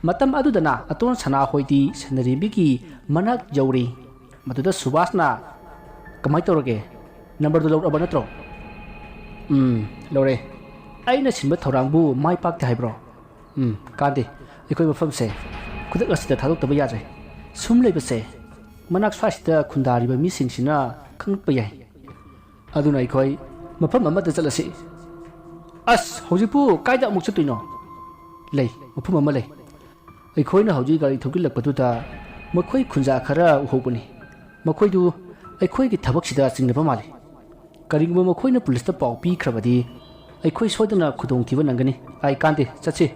ꯃꯇꯝ ꯑꯗꯨꯗꯅ ꯑꯇꯣꯟ ꯁꯅꯥ ꯍꯣꯏꯗꯤ ꯁꯅꯔꯦꯝꯕꯤꯒꯤ ꯃꯅꯥꯛ ꯌꯧꯔꯤ꯫ ꯃꯗꯨꯗ ꯁꯨꯕꯥꯁꯅ, "ꯀꯃꯥꯏ ꯇꯧꯔꯒꯦ? ꯅꯝꯕꯔꯗꯨ ꯂꯧꯔꯛꯑꯕ ꯅꯠꯇ꯭ꯔꯣ?" ꯎꯝ, ꯂꯧꯔꯦ꯫ ꯑꯩꯅ ꯁꯤꯟꯕ ꯊꯧꯔꯥꯡꯕꯨ ꯃꯥꯏ ꯄꯥꯛꯇꯦ ꯍꯥꯏꯕ꯭ꯔꯣ? ꯎꯝ, ꯀꯥꯟꯗꯦ꯫ ꯑꯩꯈꯣꯏ ꯃꯐꯝꯁꯦ ꯈꯨꯗꯛ ꯑꯁꯤꯗ ꯊꯥꯗꯣꯛꯇꯕ ꯌꯥꯗ꯭ꯔꯦ꯫ ꯁꯨꯝ ꯂꯩꯕꯁꯦ ꯃꯅꯥꯛ ꯁ꯭ꯋꯥꯏꯁꯤꯗ ꯈꯨꯟꯗꯥꯔꯤꯕ ꯃꯤꯁꯤꯡꯁꯤꯅ ꯈꯪꯂꯛꯄ ꯌꯥꯏ꯫ ꯑꯗꯨꯅ ꯑꯩꯈꯣꯏ ꯃꯐꯝ ꯑꯃꯗ ꯆꯠꯂꯁꯤ꯫ ꯑꯁ, ꯍꯧꯖꯤꯛꯄꯨ ꯀꯥꯏꯗ ꯑꯃꯨꯛ ꯆꯠꯇꯣꯏꯅꯣ? ꯂꯩ, ꯃꯐꯝ ꯑꯃ ꯂꯩ꯫ ꯑꯩꯈꯣꯏꯅ ꯍꯧꯖꯤꯛ ꯒꯥꯔꯤ ꯊꯧꯖꯤꯜꯂꯛꯄꯗꯨꯗ ꯃꯈꯣꯏ ꯈꯨꯟꯖꯥ ꯈꯔ ꯎꯍꯧꯕꯅꯤ꯫ ꯃꯈꯣꯏꯗꯨ ꯑꯩꯈꯣꯏꯒꯤ ꯊꯕꯛꯁꯤꯗ ꯆꯤꯡꯅꯕ ꯃꯥꯜꯂꯤ꯫ ꯀꯔꯤꯒꯨꯝꯕ ꯃꯈꯣꯏꯅ ꯄꯨꯂꯤꯁꯇ ꯄꯥꯎ ꯄꯤꯈ꯭ꯔꯕꯗꯤ ꯑꯩꯈꯣꯏ ꯁꯣꯏꯗꯅ ꯈꯨꯗꯣꯡꯊꯤꯕ ꯅꯪꯒꯅꯤ꯫ ꯑꯩ ꯀꯥꯟꯗꯦ, ꯆꯠꯁꯤ꯫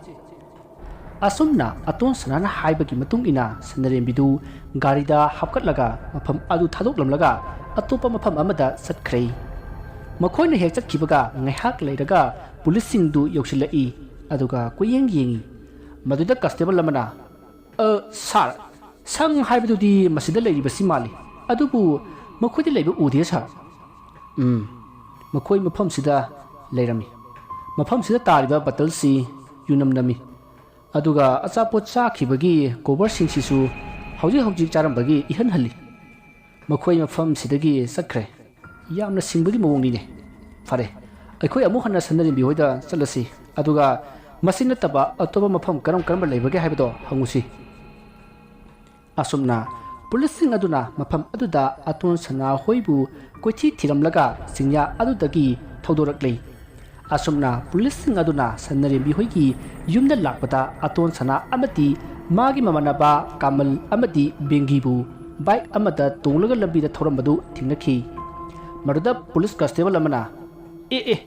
ꯑꯁꯨꯝꯅ ꯑꯇꯣꯟ ꯁꯅꯥꯅ ꯍꯥꯏꯕꯒꯤ ꯃꯇꯨꯡ ꯏꯟꯅ ꯁꯅꯔꯦꯝꯕꯤꯗꯨ ꯒꯥꯔꯤꯗ ꯍꯥꯞꯀꯠꯂꯒ ꯃꯐꯝ ꯑꯗꯨ ꯊꯥꯗꯣꯛꯂꯝꯂꯒ ꯑꯇꯣꯞꯄ ꯃꯐꯝ ꯑꯃꯗ ꯆꯠꯈ꯭ꯔꯦ꯫ ꯃꯈꯣꯏꯅ ꯍꯦꯛ ꯆꯠꯈꯤꯕꯒ ꯉꯥꯏꯍꯥꯛ ꯂꯩꯔꯒ ꯄꯨꯂꯤꯁꯁꯤꯡꯗꯨ ꯌꯧꯁꯤꯜꯂꯛꯏ꯫ ꯑꯗꯨꯒ ꯀꯣꯏꯌꯦꯡ ꯌꯦꯡꯉꯤ꯫ ꯃꯗꯨꯗ ꯀꯟꯁꯇꯦꯕꯜ ꯑꯃꯅ, "ꯑ, ꯁꯥꯔ, ꯁꯪ ꯍꯥꯏꯕꯗꯨꯗꯤ ꯃꯁꯤꯗ ꯂꯩꯔꯤꯕꯁꯤ ꯃꯥꯜꯂꯤ, ꯑꯗꯨꯕꯨ ꯃꯈꯣꯏꯗ ꯂꯩꯕ ꯎꯗꯦ, ꯁꯥꯔ꯫" "ꯎꯝ, ꯃꯈꯣꯏ ꯃꯐꯝꯁꯤꯗ ꯂꯩꯔꯝꯃꯤ꯫ ꯃꯐꯝꯁꯤꯗ ꯇꯥꯔꯤꯕ ꯕꯇꯜꯁꯤ ꯌꯨꯅꯝ ꯅꯝꯃꯤ꯫ ꯑꯗꯨꯒ ꯑꯆꯥꯄꯣꯠ ꯆꯥꯈꯤꯕꯒꯤ ꯀꯣꯕꯔꯁꯤꯡꯁꯤꯁꯨ ꯍꯧꯖꯤꯛ ꯍꯧꯖꯤꯛ ꯆꯥꯔꯝꯕꯒꯤ ꯏꯍꯟ ꯍꯜꯂꯤ꯫ ꯃꯈꯣꯏ ꯃꯐꯝꯁꯤꯗꯒꯤ ꯆꯠꯈ꯭ꯔꯦ꯫ ꯌꯥꯝꯅ ꯁꯤꯡꯕꯒꯤ ꯃꯑꯣꯡꯅꯤꯅꯦ꯫ ꯐꯔꯦ, ꯑꯩꯈꯣꯏ ꯑꯃꯨꯛ ꯍꯟꯅ ꯁꯅꯔꯦꯝꯕꯤ ꯍꯣꯏꯗ ꯆꯠꯂꯁꯤ, ꯑꯗꯨꯒ ꯃꯁꯤ ꯅꯠꯇꯕ ꯑꯇꯣꯞꯄ ꯃꯐꯝ ꯀꯔꯝ ꯀꯔꯝꯕ ꯂꯩꯕꯒꯦ ꯍꯥꯏꯕꯗꯣ ꯍꯪꯉꯨꯁꯤ꯫" ꯑꯁꯨꯝꯅ ꯄꯨꯂꯤꯁꯁꯤꯡ ꯑꯗꯨꯅ ꯃꯐꯝ ꯑꯗꯨꯗ ꯑꯇꯣꯟ ꯁꯅꯥꯍꯣꯏꯕꯨ ꯀꯣꯏꯊꯤ ꯊꯤꯔꯝꯂꯒ ꯆꯤꯡꯌꯥ ꯑꯗꯨꯗꯒꯤ ꯊꯧꯗꯣꯔꯛꯂꯤ꯫ ꯑꯁꯨꯝꯅ ꯄꯨꯂꯤꯁꯁꯤꯡ ꯑꯗꯨꯅ ꯁꯟꯅꯔꯦꯝꯕꯤ ꯍꯣꯏꯒꯤ ꯌꯨꯝꯗ ꯂꯥꯛꯄꯗ ꯑꯇꯣꯟ ꯁꯅꯥ ꯑꯃꯗꯤ ꯃꯥꯒꯤ ꯃꯃꯥꯟꯅꯕ ꯀꯃꯜ ꯑꯃꯗꯤ ꯕꯦꯡꯒꯤꯕꯨ ꯕꯥꯏꯛ ꯑꯃꯗ ꯇꯣꯡꯂꯒ ꯂꯝꯕꯤꯗ ꯊꯧꯔꯝꯕꯗꯨ ꯊꯦꯡꯅꯈꯤ꯫ ꯃꯗꯨꯗ ꯄꯨꯂꯤꯁ ꯀꯟꯁꯇꯦꯕꯜ ꯑꯃꯅ, "ꯑꯦ, ꯑꯦ,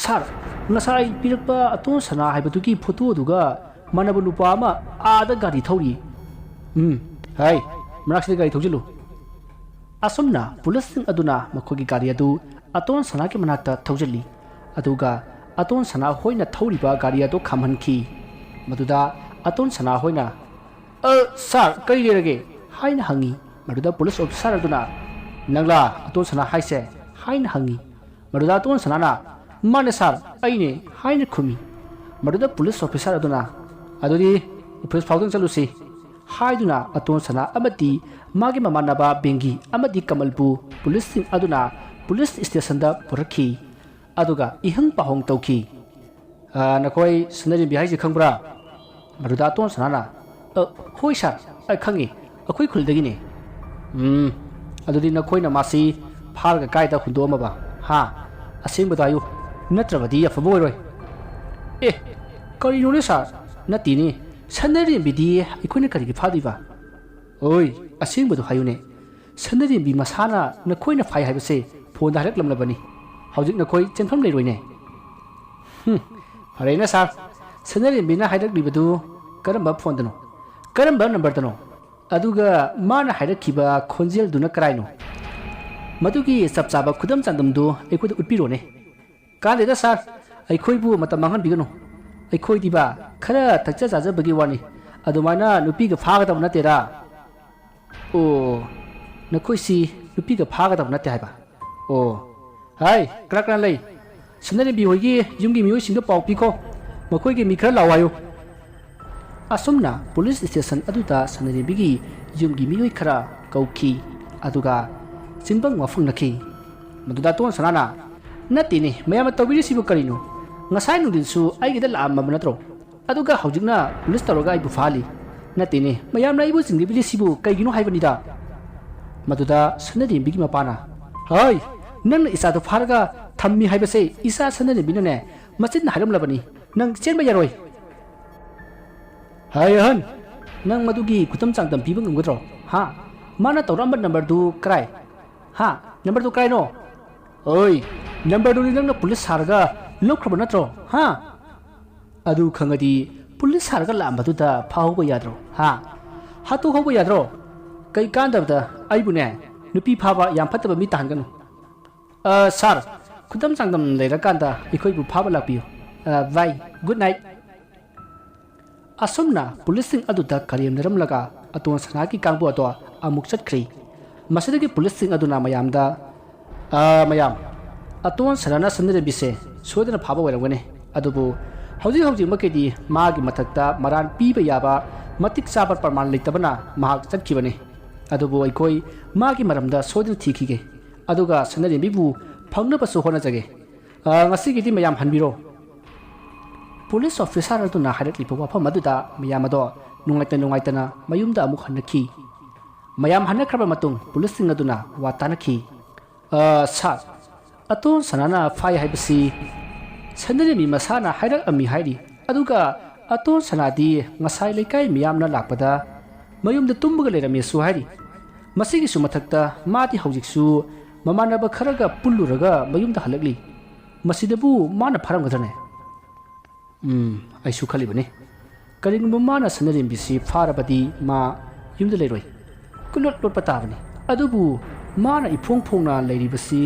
ꯁꯥꯔ, ꯉꯁꯥꯏ ꯄꯤꯔꯛꯄ ꯑꯇꯣꯟ ꯁꯅꯥ ꯍꯥꯏꯕꯗꯨꯒꯤ ꯐꯣꯇꯣꯗꯨꯒ ꯃꯥꯟꯅꯕ ꯅꯨꯄꯥ ꯑꯃ ꯑꯥꯗ ꯒꯥꯔꯤ ꯊꯧꯔꯤ꯫" "ꯎꯝ, ꯍꯥꯏ, ꯃꯅꯥꯛꯁꯤꯗ ꯒꯥꯔꯤ ꯊꯧꯖꯤꯜꯂꯨ꯫" ꯑꯁꯨꯝꯅ ꯄꯨꯂꯤꯁꯁꯤꯡ ꯑꯗꯨꯅ ꯃꯈꯣꯏꯒꯤ ꯒꯥꯔꯤ ꯑꯗꯨ ꯑꯇꯣꯟ ꯁꯅꯥꯒꯤ ꯃꯅꯥꯛꯇ ꯊꯧꯖꯤꯜꯂꯤ꯫ ꯑꯗꯨꯒ ꯑꯇꯣꯟ ꯁꯅꯥ ꯍꯣꯏꯅ ꯊꯧꯔꯤꯕ ꯒꯥꯔꯤ ꯑꯗꯨ ꯈꯥꯝꯍꯟꯈꯤ꯫ ꯃꯗꯨꯗ ꯑꯇꯣꯟ ꯁꯅꯥ ꯍꯣꯏꯅ, "ꯑ, ꯁꯥꯔ, ꯀꯔꯤ ꯂꯩꯔꯒꯦ?" ꯍꯥꯏꯅ ꯍꯪꯉꯤ꯫ ꯃꯗꯨꯗ ꯄꯨꯂꯤꯁ ꯑꯣꯐꯤꯁꯥꯔ ꯑꯗꯨꯅ, "ꯅꯪꯂꯥ ꯑꯇꯣꯟ ꯁꯅꯥ ꯍꯥꯏꯁꯦ?" ꯍꯥꯏꯅ ꯍꯪꯉꯤ꯫ ꯃꯗꯨꯗ ꯑꯇꯣꯟ ꯁꯅꯥꯅ, "ꯃꯥꯅꯦ ꯁꯥꯔ, ꯑꯩꯅꯦ" ꯍꯥꯏꯅ ꯈꯨꯝꯃꯤ꯫ ꯃꯗꯨꯗ ꯄꯨꯂꯤꯁ ꯑꯣꯐꯤꯁꯥꯔ ꯑꯗꯨꯅ, "ꯑꯗꯨꯗꯤ ꯑꯣꯐꯤꯁ ꯐꯥꯎꯗꯨꯅ ꯆꯠꯂꯨꯁꯤ" ꯍꯥꯏꯗꯨꯅ ꯑꯇꯣꯟ ꯁꯅꯥ ꯑꯃꯗꯤ ꯃꯥꯒꯤ ꯃꯃꯥꯟꯅꯕ ꯕꯦꯡꯒꯤ ꯑꯃꯗꯤ ꯀꯃꯜꯕꯨ ꯄꯨꯂꯤꯁꯁꯤꯡ ꯑꯗꯨꯅ ꯄꯨꯂꯤꯁ ꯁ꯭ꯇꯦꯁꯟꯗ ꯄꯨꯔꯛꯈꯤ꯫ ꯑꯗꯨꯒ ꯏꯍꯪ ꯄꯥꯍꯪ ꯇꯧꯈꯤ꯫ "ꯑ, ꯅꯈꯣꯏ ꯁꯅꯥꯔꯦꯝꯕꯤ ꯍꯥꯏꯁꯦ ꯈꯪꯕ꯭ꯔꯥ?" ꯃꯗꯨꯗ ꯑꯇꯣꯟ ꯁꯅꯥꯅ, "ꯑ, ꯍꯣꯏ ꯁꯥꯔ, ꯑꯩ ꯈꯪꯉꯤ, ꯑꯩꯈꯣꯏ ꯈꯨꯜꯗꯒꯤꯅꯦ꯫" "ꯎꯝ, ꯑꯗꯨꯗꯤ ꯅꯈꯣꯏꯅ ꯃꯥꯁꯤ ꯐꯥꯔꯒ ꯀꯥꯏꯗ ꯍꯨꯟꯗꯣꯛꯑꯝꯃꯕ? ꯍꯥ? ꯑꯁꯦꯡꯕꯗꯣ ꯍꯥꯏꯌꯨ, ꯅꯠꯇ꯭ꯔꯕꯗꯤ ꯑꯐꯕ ꯑꯣꯏꯔꯣꯏ꯫" "ꯑꯦ, ꯀꯔꯤꯅꯣꯅꯦ ꯁꯥꯔ? ꯅꯠꯇꯦꯅꯦ, ꯁꯅꯥꯔꯦꯝꯕꯤꯗꯤ ꯑꯩꯈꯣꯏꯅ ꯀꯔꯤꯒꯤ ꯐꯥꯗꯣꯏꯕ?" "ꯑꯣꯏ, ꯑꯁꯦꯡꯕꯗꯣ ꯍꯥꯏꯌꯨꯅꯦ꯫ ꯁꯅꯥꯔꯦꯝꯕꯤ ꯃꯁꯥꯅ ꯅꯈꯣꯏꯅ ꯐꯥꯏ ꯍꯥꯏꯕꯁꯦ ꯐꯣꯟꯗ ꯍꯥꯏꯔꯛꯂꯝꯂꯕꯅꯤ꯫ ꯍꯧꯖꯤꯛ ꯅꯈꯣꯏ ꯆꯦꯟꯐꯝ ꯂꯩꯔꯣꯏꯅꯦ꯫" "ꯍꯨꯝ, ꯐꯔꯦꯅꯦ ꯁꯥꯔ, ꯁꯅꯥꯔꯦꯝꯕꯤꯅ ꯍꯥꯏꯔꯛꯂꯤꯕꯗꯨ ꯀꯔꯝꯕ ꯐꯣꯟꯗꯅꯣ? ꯀꯔꯝꯕ ꯅꯝꯕꯔꯗꯅꯣ? ꯑꯗꯨꯒ ꯃꯥꯅ ꯍꯥꯏꯔꯛꯈꯤꯕ ꯈꯣꯟꯖꯦꯜꯗꯨꯅ ꯀꯔꯥꯏꯅꯣ? ꯃꯗꯨꯒꯤ ꯆꯞ ꯆꯥꯕ ꯈꯨꯗꯝ ꯆꯥꯡꯗꯝꯗꯨ ꯑꯩꯈꯣꯏꯗ ꯎꯠꯄꯤꯔꯣꯅꯦ꯫" "ꯀꯥꯟꯗꯦꯗ ꯁꯥꯔ, ꯑꯩꯈꯣꯏꯕꯨ ꯃꯇꯝ ꯃꯥꯡꯍꯟꯕꯤꯒꯅꯨ꯫ ꯑꯩꯈꯣꯏꯗꯤꯕ ꯈꯔ ꯊꯛꯆ ꯆꯥꯖꯕꯒꯤ ꯋꯥꯅꯤ꯫ ꯑꯗꯨꯃꯥꯏꯅ ꯅꯨꯄꯤꯒ ꯐꯥꯒꯗꯕ ꯅꯠꯇꯦꯗ꯫" "ꯑꯣ, ꯅꯈꯣꯏꯁꯤ ꯅꯨꯄꯤꯒ ꯐꯥꯒꯗꯕ ꯅꯠꯇꯦ ꯍꯥꯏꯕ? ꯑꯣ, ꯍꯥꯏ, ꯀꯅꯥ ꯀꯅꯥ ꯂꯩ? ꯁꯅꯥꯔꯦꯝꯕꯤ ꯍꯣꯏꯒꯤ ꯌꯨꯝꯒꯤ ꯃꯤꯑꯣꯏꯁꯤꯡꯗ ꯄꯥꯎ ꯄꯤꯈꯣ, ꯃꯈꯣꯏꯒꯤ ꯃꯤ ꯈꯔ ꯂꯥꯛꯑꯣ ꯍꯥꯏꯌꯨ꯫" ꯑꯁꯨꯝꯅ ꯄꯨꯂꯤꯁ ꯁ꯭ꯇꯦꯁꯟ ꯑꯗꯨꯗ ꯁꯅꯥꯔꯦꯝꯕꯤꯒꯤ ꯌꯨꯝꯒꯤ ꯃꯤꯑꯣꯏ ꯈꯔ ꯀꯧꯈꯤ, ꯑꯗꯨꯒ ꯆꯤꯟꯕꯪ ꯋꯥꯐꯪꯅꯈꯤ꯫ ꯃꯗꯨꯗ ꯑꯇꯣꯟ ꯁꯅꯥꯅ, "ꯅꯠꯇꯦꯅꯦ, ꯃꯌꯥꯝꯅ ꯇꯧꯕꯤꯔꯤꯁꯤꯕꯨ ꯀꯔꯤꯅꯣ? ꯉꯁꯥꯏ ꯅꯨꯡꯊꯤꯜꯁꯨ ꯑꯩꯒꯤꯗ ꯂꯥꯛꯑꯝꯃꯕ ꯅꯠꯇ꯭ꯔꯣ? ꯑꯗꯨꯒ ꯍꯧꯖꯤꯛꯅ ꯄꯨꯂꯤꯁ ꯇꯧꯔꯒ ꯑꯩꯕꯨ ꯐꯥꯍꯜꯂꯤ꯫ ꯅꯠꯇꯦꯅꯦ, ꯃꯌꯥꯝꯅ ꯑꯩꯕꯨ ꯆꯤꯡꯅꯕꯤꯔꯤꯁꯤꯕꯨ ꯀꯩꯒꯤꯅꯣ ꯍꯥꯏꯕꯅꯤꯗ꯫" ꯃꯗꯨꯗ ꯁꯅꯥꯔꯦꯝꯕꯤꯒꯤ ꯃꯄꯥꯅ, "ꯍꯣꯏ, ꯅꯪꯅ ꯏꯆꯥꯗꯨ ꯐꯥꯔꯒ ꯊꯝꯃꯤ ꯍꯥꯏꯕꯁꯦ ꯏꯆꯥ ꯁꯅꯥꯔꯦꯝꯕꯤꯅꯅꯦ ꯃꯆꯤꯟꯅ ꯍꯥꯏꯔꯝꯂꯕꯅꯤ꯫ ꯅꯪ ꯆꯦꯟꯕ ꯌꯥꯔꯣꯏ꯫" "ꯍꯥꯏ ꯑꯍꯟ, ꯅꯪ ꯃꯗꯨꯒꯤ ꯈꯨꯗꯝ ꯆꯥꯡꯗꯝ ꯄꯤꯕ ꯉꯝꯒꯗ꯭ꯔꯣ? ꯍꯥ? ꯃꯥꯅ ꯇꯧꯔꯛꯑꯝꯕ ꯅꯝꯕꯔꯗꯨ ꯀꯔꯥꯏ? ꯍꯥ? ꯅꯝꯕꯔꯗꯨ ꯀꯔꯥꯏꯅꯣ? ꯑꯣꯏ, ꯅꯝꯕꯔꯗꯨꯗꯤ ꯅꯪꯅ ꯄꯨꯂꯤꯁ ꯁꯥꯔꯒ ꯂꯧꯈ꯭ꯔꯕ ꯅꯠꯇ꯭ꯔꯣ? ꯍꯥ? ꯑꯗꯨ ꯈꯪꯉꯗꯤ ꯄꯨꯂꯤꯁ ꯁꯥꯔꯒ ꯂꯥꯛꯑꯝꯕꯗꯨꯗ ꯐꯥꯍꯧꯕ ꯌꯥꯗ꯭ꯔꯣ? ꯍꯥ? ꯍꯥꯠꯇꯣꯛꯍꯧꯕ ꯌꯥꯗ꯭ꯔꯣ? ꯀꯩ ꯀꯥꯟꯗꯕꯗ ꯑꯩꯕꯨꯅꯦ ꯅꯨꯄꯤ ꯐꯥꯕ ꯌꯥꯝ ꯐꯠꯇꯕ ꯃꯤ ꯇꯥꯍꯟꯒꯅꯨ꯫" "ꯑ, ꯁꯥꯔ, ꯈꯨꯗꯝ ꯆꯥꯡꯗꯝ ꯂꯩꯔꯀꯥꯟꯗ ꯑꯩꯈꯣꯏꯕꯨ ꯐꯥꯕ ꯂꯥꯛꯄꯤꯌꯨ꯫ ꯑ, ꯕꯥꯏ, ꯒꯨꯗ ꯅꯥꯏꯠ꯫" ꯑꯁꯨꯝꯅ ꯄꯨꯂꯤꯁꯁꯤꯡ ꯑꯗꯨꯗ ꯀꯔꯦꯝꯅꯔꯝꯂꯒ ꯑꯇꯣꯟ ꯁꯅꯥꯒꯤ ꯀꯥꯡꯕꯨ ꯑꯗꯣ ꯑꯃꯨꯛ ꯆꯠꯈ꯭ꯔꯤ꯫ ꯃꯁꯤꯗꯒꯤ ꯄꯨꯂꯤꯁꯁꯤꯡ ꯑꯗꯨꯅ ꯃꯌꯥꯝꯗ, "ꯑ, ꯃꯌꯥꯝ, ꯑꯇꯣꯟ ꯁꯅꯥꯅ ꯁꯅꯥꯔꯦꯝꯕꯤꯁꯦ ꯁꯣꯏꯗꯅ ꯐꯥꯕ ꯑꯣꯏꯔꯝꯒꯅꯤ꯫ ꯑꯗꯨꯕꯨ ꯍꯧꯖꯤꯛ ꯍꯧꯖꯤꯛꯃꯛꯀꯤꯗꯤ ꯃꯥꯒꯤ ꯃꯊꯛꯇ ꯃꯔꯥꯟ ꯄꯤꯕ ꯌꯥꯕ ꯃꯇꯤꯛ ꯆꯥꯕ ꯄ꯭ꯔꯃꯥꯟ ꯂꯩꯇꯕꯅ ꯃꯍꯥꯛ ꯆꯠꯈꯤꯕꯅꯤ꯫ ꯑꯗꯨꯕꯨ ꯑꯩꯈꯣꯏ ꯃꯥꯒꯤ ꯃꯔꯝꯗ ꯁꯣꯏꯗꯅ ꯊꯤꯈꯤꯒꯦ꯫ ꯑꯗꯨꯒ ꯁꯅꯥꯔꯦꯝꯕꯤꯕꯨ ꯐꯪꯅꯕꯁꯨ ꯍꯣꯠꯅꯖꯒꯦ꯫" "ꯑ, ꯉꯁꯤꯒꯤꯗꯤ ꯃꯌꯥꯝ ꯍꯟꯕꯤꯔꯣ꯫" ꯄꯨꯂꯤꯁ ꯑꯣꯐꯤꯁꯥꯔ ꯑꯗꯨꯅ ꯍꯥꯏꯔꯛꯂꯤꯕ ꯋꯥꯐꯝ ꯑꯗꯨꯗ ꯃꯌꯥꯝ ꯑꯗꯣ ꯅꯨꯡꯉꯥꯏꯇ ꯅꯨꯡꯉꯥꯏꯇꯅ ꯃꯌꯨꯝꯗ ꯑꯃꯨꯛ ꯍꯟꯅꯈꯤ꯫ ꯃꯌꯥꯝ ꯍꯟꯅꯈ꯭ꯔꯕ ꯃꯇꯨꯡ ꯄꯨꯂꯤꯁꯁꯤꯡ ꯑꯗꯨꯅ ꯋꯥ ꯇꯥꯅꯈꯤ꯫ "ꯑ, ꯁꯥꯔ, ꯑꯇꯣꯟ ꯁꯅꯥꯅ ꯐꯥꯏ ꯍꯥꯏꯕꯁꯤ ꯁꯅꯔꯦꯝꯕꯤ ꯃꯁꯥꯅ ꯍꯥꯏꯔꯛꯑꯝꯃꯤ ꯍꯥꯏꯔꯤ꯫ ꯑꯗꯨꯒ ꯑꯇꯣꯟ ꯁꯅꯥꯗꯤ ꯉꯁꯥꯏ ꯂꯩꯀꯥꯏ ꯃꯤꯌꯥꯝꯅ ꯂꯥꯛꯄꯗ ꯃꯌꯨꯝꯗ ꯇꯨꯝꯃꯒ ꯂꯩꯔꯝꯃꯦꯁꯨ ꯍꯥꯏꯔꯤ꯫ ꯃꯁꯤꯒꯤꯁꯨ ꯃꯊꯛꯇ ꯃꯥꯗꯤ ꯍꯧꯖꯤꯛꯁꯨ ꯃꯃꯥꯟꯅꯕ ꯈꯔꯒ ꯄꯨꯜꯂꯨꯔꯒ ꯃꯌꯨꯝꯗ ꯍꯜꯂꯛꯂꯤ꯫ ꯃꯁꯤꯗꯕꯨ ꯃꯥꯅ ꯐꯥꯔꯝꯒꯗ꯭ꯔꯅꯦ?" "ꯎꯝ, ꯑꯩꯁꯨ ꯈꯜꯂꯤꯕꯅꯤ꯫ ꯀꯔꯤꯒꯨꯝꯕ ꯃꯥꯅ ꯁꯅꯔꯦꯝꯕꯤꯁꯤ ꯐꯥꯔꯕꯗꯤ ꯃꯥ ꯌꯨꯝꯗ ꯂꯩꯔꯣꯏ꯫ ꯀꯨꯂꯣꯠ ꯂꯣꯠꯄ ꯇꯥꯕꯅꯤ꯫ ꯑꯗꯨꯕꯨ ꯃꯥꯅ ꯏꯐꯣꯡ ꯐꯣꯡꯅ ꯂꯩꯔꯤꯕꯁꯤ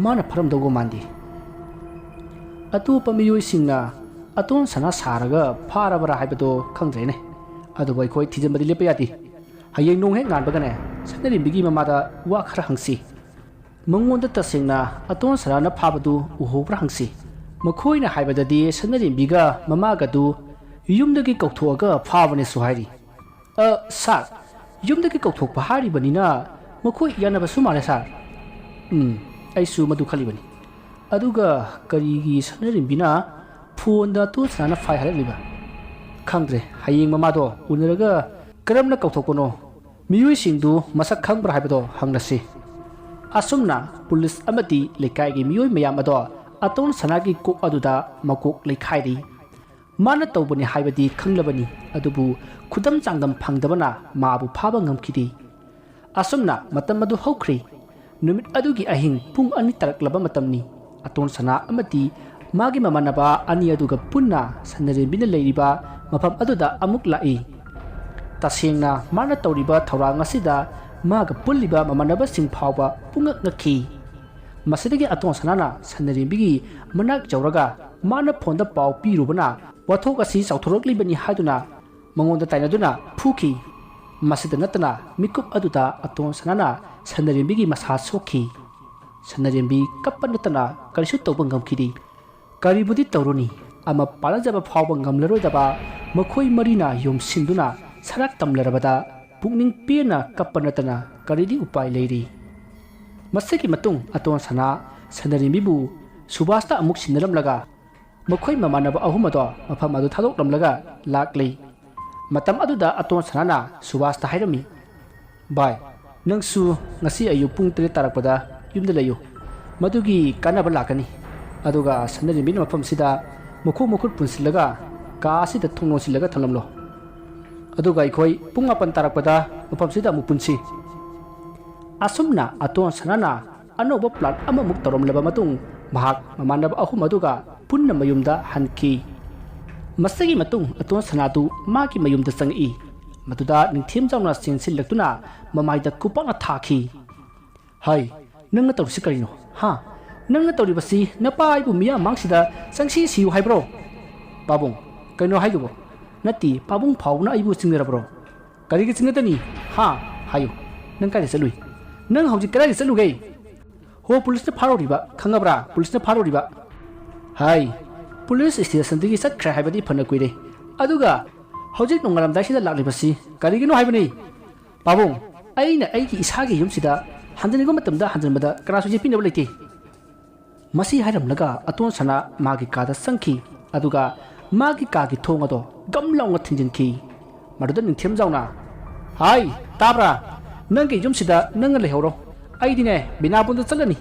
ꯃꯥꯅ ꯐꯥꯔꯝꯗꯧꯕ ꯃꯥꯟꯗꯦ꯫ ꯑꯇꯣꯞꯄ ꯃꯤꯑꯣꯏꯁꯤꯡꯅ ꯑꯇꯣꯟ ꯁꯅꯥ ꯁꯥꯔꯒ ꯐꯥꯔꯕ꯭ꯔꯥ ꯍꯥꯏꯕꯗꯣ ꯈꯪꯗ꯭ꯔꯦꯅꯦ꯫ ꯑꯗꯨꯕꯨ ꯑꯩꯈꯣꯏ ꯊꯤꯖꯤꯟꯕꯗꯤ ꯂꯦꯞꯄ ꯌꯥꯗꯦ꯫ ꯍꯌꯦꯡ ꯅꯣꯡ ꯍꯦꯛ ꯉꯥꯟꯕꯒꯅꯦ, ꯁꯅꯔꯦꯝꯕꯤꯒꯤ ꯃꯃꯥꯗ ꯋꯥ ꯈꯔ ꯍꯪꯁꯤ꯫ ꯃꯉꯣꯟꯗ ꯇꯁꯦꯡꯅ ꯑꯇꯣꯟ ꯁꯅꯥꯅ ꯐꯥꯕꯗꯨ ꯎꯍꯧꯕ꯭ꯔꯥ ꯍꯪꯁꯤ꯫ ꯃꯈꯣꯏꯅ ꯍꯥꯏꯕꯗꯗꯤ ꯁꯅꯔꯦꯝꯕꯤꯒ ꯃꯃꯥꯒꯗꯨ ꯌꯨꯝꯗꯒꯤ ꯀꯧꯊꯣꯛꯑꯒ ꯐꯥꯕꯅꯦꯁꯨ ꯍꯥꯏꯔꯤ꯫" "ꯑ, ꯁꯥꯔ, ꯌꯨꯝꯗꯒꯤ ꯀꯧꯊꯣꯛꯄ ꯍꯥꯏꯔꯤꯕꯅꯤꯅ ꯃꯈꯣꯏ ꯌꯥꯅꯕꯁꯨ ꯃꯥꯜꯂꯦ, ꯁꯥꯔ꯫" "ꯎꯝ, ꯑꯩꯁꯨ ꯃꯗꯨ ꯈꯜꯂꯤꯕꯅꯤ꯫ ꯑꯗꯨꯒ ꯀꯔꯤꯒꯤ ꯁꯅꯔꯦꯝꯕꯤꯅ ꯐꯣꯟꯗ ꯑꯇꯣꯟ ꯁꯅꯥꯅ ꯐꯥꯏ ꯍꯥꯏꯔꯛꯂꯤꯕ? ꯈꯪꯗ꯭ꯔꯦ, ꯍꯌꯦꯡ ꯃꯃꯥꯗꯣ ꯎꯅꯔꯒ ꯀꯔꯝꯅ ꯀꯧꯊꯣꯛꯄꯅꯣ, ꯃꯤꯑꯣꯏꯁꯤꯡꯗꯨ ꯃꯁꯛ ꯈꯪꯕ꯭ꯔꯥ ꯍꯥꯏꯕꯗꯣ ꯍꯪꯂꯁꯤ꯫" ꯑꯁꯨꯝꯅ ꯄꯨꯂꯤꯁ ꯑꯃꯗꯤ ꯂꯩꯀꯥꯏꯒꯤ ꯃꯤꯑꯣꯏ ꯃꯌꯥꯝ ꯑꯗꯣ ꯑꯇꯣꯟ ꯁꯅꯥꯒꯤ ꯀꯣꯛ ꯑꯗꯨꯗ ꯃꯀꯣꯛ ꯂꯩꯈꯥꯏꯔꯤ꯫ ꯃꯥꯅ ꯇꯧꯕꯅꯤ ꯍꯥꯏꯕꯗꯤ ꯈꯪꯂꯕꯅꯤ, ꯑꯗꯨꯕꯨ ꯈꯨꯗꯝ ꯆꯥꯡꯗꯝ ꯐꯪꯗꯕꯅ ꯃꯥꯕꯨ ꯐꯥꯕ ꯉꯝꯈꯤꯗꯦ꯫ ꯑꯁꯨꯝꯅ ꯃꯇꯝ ꯑꯗꯨ ꯍꯧꯈ꯭ꯔꯦ꯫ ꯅꯨꯃꯤꯠ ꯑꯗꯨꯒꯤ ꯑꯍꯤꯡ ꯄꯨꯡ ꯑꯅꯤ ꯇꯥꯔꯛꯂꯕ ꯃꯇꯝꯅꯤ꯫ ꯑꯇꯣꯟ ꯁꯅꯥ ꯑꯃꯗꯤ ꯃꯥꯒꯤ ꯃꯃꯥꯟꯅꯕ ꯑꯅꯤ ꯑꯗꯨꯒ ꯄꯨꯟꯅ ꯁꯅꯔꯦꯝꯕꯤꯅ ꯂꯩꯔꯤꯕ ꯃꯐꯝ ꯑꯗꯨꯗ ꯑꯃꯨꯛ ꯂꯥꯛꯏ꯫ ꯇꯁꯦꯡꯅ ꯃꯥꯅ ꯇꯧꯔꯤꯕ ꯊꯧꯔꯥꯡ ꯑꯁꯤꯗ ꯃꯥꯒ ꯄꯨꯜꯂꯤꯕ ꯃꯃꯥꯟꯅꯕꯁꯤꯡ ꯐꯥꯎꯕ ꯄꯨꯡꯉꯛ ꯉꯛꯈꯤ꯫ ꯃꯁꯤꯗꯒꯤ ꯑꯇꯣꯟ ꯁꯅꯥꯅ ꯁꯅꯔꯦꯝꯕꯤꯒꯤ ꯃꯅꯥꯛ ꯌꯧꯔꯒ ꯃꯥꯅ ꯐꯣꯟꯗ ꯄꯥꯎ ꯄꯤꯔꯨꯕꯅ ꯋꯥꯊꯣꯛ ꯑꯁꯤ ꯆꯥꯎꯊꯣꯔꯛꯂꯤꯕꯅꯤ ꯍꯥꯏꯗꯨꯅ ꯃꯉꯣꯟꯗ ꯇꯥꯏꯅꯗꯨꯅ ꯐꯨꯈꯤ꯫ ꯃꯁꯤꯗ ꯅꯠꯇꯅ ꯃꯤꯀꯨꯞ ꯑꯗꯨꯗ ꯑꯇꯣꯟ ꯁꯅꯥꯅ ꯁꯅꯔꯦꯝꯕꯤꯒꯤ ꯃꯁꯥ ꯁꯣꯛꯈꯤ꯫ ꯁꯅꯔꯦꯝꯕꯤ ꯀꯞꯄ ꯅꯠꯇꯅ ꯀꯔꯤꯁꯨ ꯇꯧꯕ ꯉꯝꯈꯤꯗꯦ꯫ ꯀꯔꯤꯕꯨꯗꯤ ꯇꯧꯔꯨꯅꯤ, ꯑꯃ ꯄꯥꯜꯂꯖꯕ ꯐꯥꯎꯕ ꯉꯝꯂꯔꯣꯏꯗꯕ ꯃꯈꯣꯏ ꯃꯔꯤꯅ ꯌꯣꯝꯁꯤꯟꯗꯨꯅ ꯁꯔꯥꯛ ꯇꯝꯂꯔꯕꯗ ꯄꯨꯛꯅꯤꯡ ꯄꯦꯟꯅ ꯀꯞꯄ ꯅꯠꯇꯅ ꯀꯔꯤꯗꯤ ꯎꯄꯥꯏ ꯂꯩꯔꯤ? ꯃꯁꯤꯒꯤ ꯃꯇꯨꯡ ꯑꯇꯣꯟ ꯁꯅꯥ ꯁꯅꯔꯦꯝꯕꯤꯕꯨ ꯁꯨꯕꯥꯁꯇ ꯑꯃꯨꯛ ꯁꯤꯟꯅꯔꯝꯂꯒ ꯃꯈꯣꯏ ꯃꯃꯥꯟꯅꯕ ꯑꯍꯨꯝ ꯑꯗꯣ ꯃꯐꯝ ꯑꯗꯨ ꯊꯥꯗꯣꯛꯂꯝꯂꯒ ꯂꯥꯛꯂꯤ꯫ ꯃꯇꯝ ꯑꯗꯨꯗ ꯑꯇꯣꯟ ꯁꯅꯥꯅ ꯁꯨꯕꯥꯁꯇ ꯍꯥꯏꯔꯝꯃꯤ, "ꯚꯥꯏ, ꯅꯪꯁꯨ ꯉꯁꯤ ꯑꯌꯨꯛ ꯄꯨꯡ ꯇꯔꯦꯠ ꯇꯥꯔꯛꯄꯗ ꯌꯨꯝꯗ ꯂꯩꯌꯨ꯫ ꯃꯗꯨꯒꯤ ꯀꯥꯟꯅꯕ ꯂꯥꯛꯀꯅꯤ꯫ ꯑꯗꯨꯒ ꯁꯅꯔꯦꯝꯕꯤꯅ ꯃꯐꯝꯁꯤꯗ ꯃꯈꯣꯡ ꯃꯈꯨꯠ ꯄꯨꯟꯁꯤꯜꯂꯒ ꯀꯥ ꯑꯁꯤꯗ ꯊꯣꯡ ꯂꯣꯟꯁꯤꯜꯂꯒ ꯊꯝꯂꯝꯂꯣ꯫ ꯑꯗꯨꯒ ꯑꯩꯈꯣꯏ ꯄꯨꯡ ꯃꯥꯄꯟ ꯇꯥꯔꯛꯄꯗ ꯃꯐꯝꯁꯤꯗ ꯑꯃꯨꯛ ꯄꯨꯟꯁꯤ꯫" ꯑꯁꯨꯝꯅ ꯑꯇꯣꯟ ꯁꯅꯥꯅ ꯑꯅꯧꯕ ꯄ꯭ꯂꯥꯟ ꯑꯃꯃꯨꯛ ꯇꯧꯔꯝꯂꯕ ꯃꯇꯨꯡ ꯃꯍꯥꯛ ꯃꯃꯥꯟꯅꯕ ꯑꯍꯨꯝ ꯑꯗꯨꯒ ꯄꯨꯟꯅ ꯃꯌꯨꯝꯗ ꯍꯟꯈꯤ꯫ ꯃꯁꯤꯒꯤ ꯃꯇꯨꯡ ꯑꯇꯣꯟ ꯁꯅꯥꯗꯨ ꯃꯥꯒꯤ ꯃꯌꯨꯝꯗ ꯆꯪꯉꯛꯏ꯫ ꯃꯗꯨꯗ ꯅꯤꯡꯊꯦꯝꯖꯥꯎꯅ ꯆꯦꯟꯁꯤꯜꯂꯛꯇꯨꯅ ꯃꯃꯥꯏꯗ ꯈꯨꯄꯥꯛꯅ ꯊꯥꯈꯤ꯫ "ꯍꯥꯏ, ꯅꯪꯅ ꯇꯧꯔꯤꯁꯤ ꯀꯔꯤꯅꯣ? ꯍꯥ? ꯅꯪꯅ ꯇꯧꯔꯤꯕꯁꯤ ꯅꯄꯥ ꯑꯩꯕꯨ ꯃꯤꯌꯥꯝ ꯃꯥꯡꯁꯤꯗ ꯆꯪꯁꯤ ꯁꯤꯌꯨ ꯍꯥꯏꯕ꯭ꯔꯣ?" "ꯄꯥꯕꯨꯡ, ꯀꯩꯅꯣ ꯍꯥꯏꯗꯨꯕꯣ?" "ꯅꯠꯇꯦ, ꯄꯥꯕꯨꯡ ꯐꯥꯎꯕꯅ ꯑꯩꯕꯨ ꯆꯤꯡꯅꯔꯕ꯭ꯔꯣ?" "ꯀꯔꯤꯒꯤ ꯆꯤꯡꯅꯗꯅꯤ? ꯍꯥ? ꯍꯥꯏꯌꯨ, ꯅꯪ ꯀꯥꯏꯗ ꯆꯠꯂꯨꯏ? ꯅꯪ ꯍꯧꯖꯤꯛ ꯀꯗꯥꯏꯗ ꯆꯠꯂꯨꯒꯦ?" "ꯍꯣ, ꯄꯨꯂꯤꯁꯅ ꯐꯥꯔꯧꯔꯤꯕ, ꯈꯪꯉꯕ꯭ꯔꯥ? ꯄꯨꯂꯤꯁꯅ ꯐꯥꯔꯧꯔꯤꯕ꯫" "ꯍꯥꯏ, ꯄꯨꯂꯤꯁ ꯁ꯭ꯇꯦꯁꯟꯗꯒꯤ ꯆꯠꯈ꯭ꯔꯦ ꯍꯥꯏꯕꯗꯤ ꯐꯅ ꯀꯨꯏꯔꯦ꯫ ꯑꯗꯨꯒ ꯍꯧꯖꯤꯛ ꯅꯣꯡꯉꯥꯜꯂꯝꯗꯥꯏꯁꯤꯗ ꯂꯥꯛꯂꯤꯕꯁꯤ ꯀꯔꯤꯒꯤꯅꯣ ꯍꯥꯏꯕꯅꯤ?" "ꯄꯥꯕꯨꯡ, ꯑꯩꯅ ꯑꯩꯒꯤ ꯏꯁꯥꯒꯤ ꯌꯨꯝꯁꯤꯗ ꯍꯟꯖꯅꯤꯡꯕ ꯃꯇꯝꯗ ꯍꯟꯖꯟꯕꯗ ꯀꯅꯥꯁꯨ ꯌꯦꯠꯄꯤꯅꯕ ꯂꯩꯇꯦ꯫" ꯃꯁꯤ ꯍꯥꯏꯔꯝꯂꯒ ꯑꯇꯣꯟ ꯁꯅꯥ ꯃꯥꯒꯤ ꯀꯥꯗ ꯆꯪꯈꯤ꯫ ꯑꯗꯨꯒ ꯃꯥꯒꯤ ꯀꯥꯒꯤ ꯊꯣꯡ ꯑꯗꯣ ꯒꯝ ꯂꯥꯎꯅ ꯊꯤꯡꯖꯤꯟꯈꯤ꯫ ꯃꯗꯨꯗ ꯅꯤꯡꯊꯦꯝꯖꯥꯎꯅ, "ꯍꯥꯏ, ꯇꯥꯕ꯭ꯔꯥ? ꯅꯪꯒꯤ ꯌꯨꯝꯁꯤꯗ ꯅꯪꯅ ꯂꯩꯍꯧꯔꯣ꯫ ꯑꯩꯗꯤꯅꯦ, ꯕꯤꯅꯥꯕꯣꯟꯗ ꯆꯠꯂꯅꯤ꯫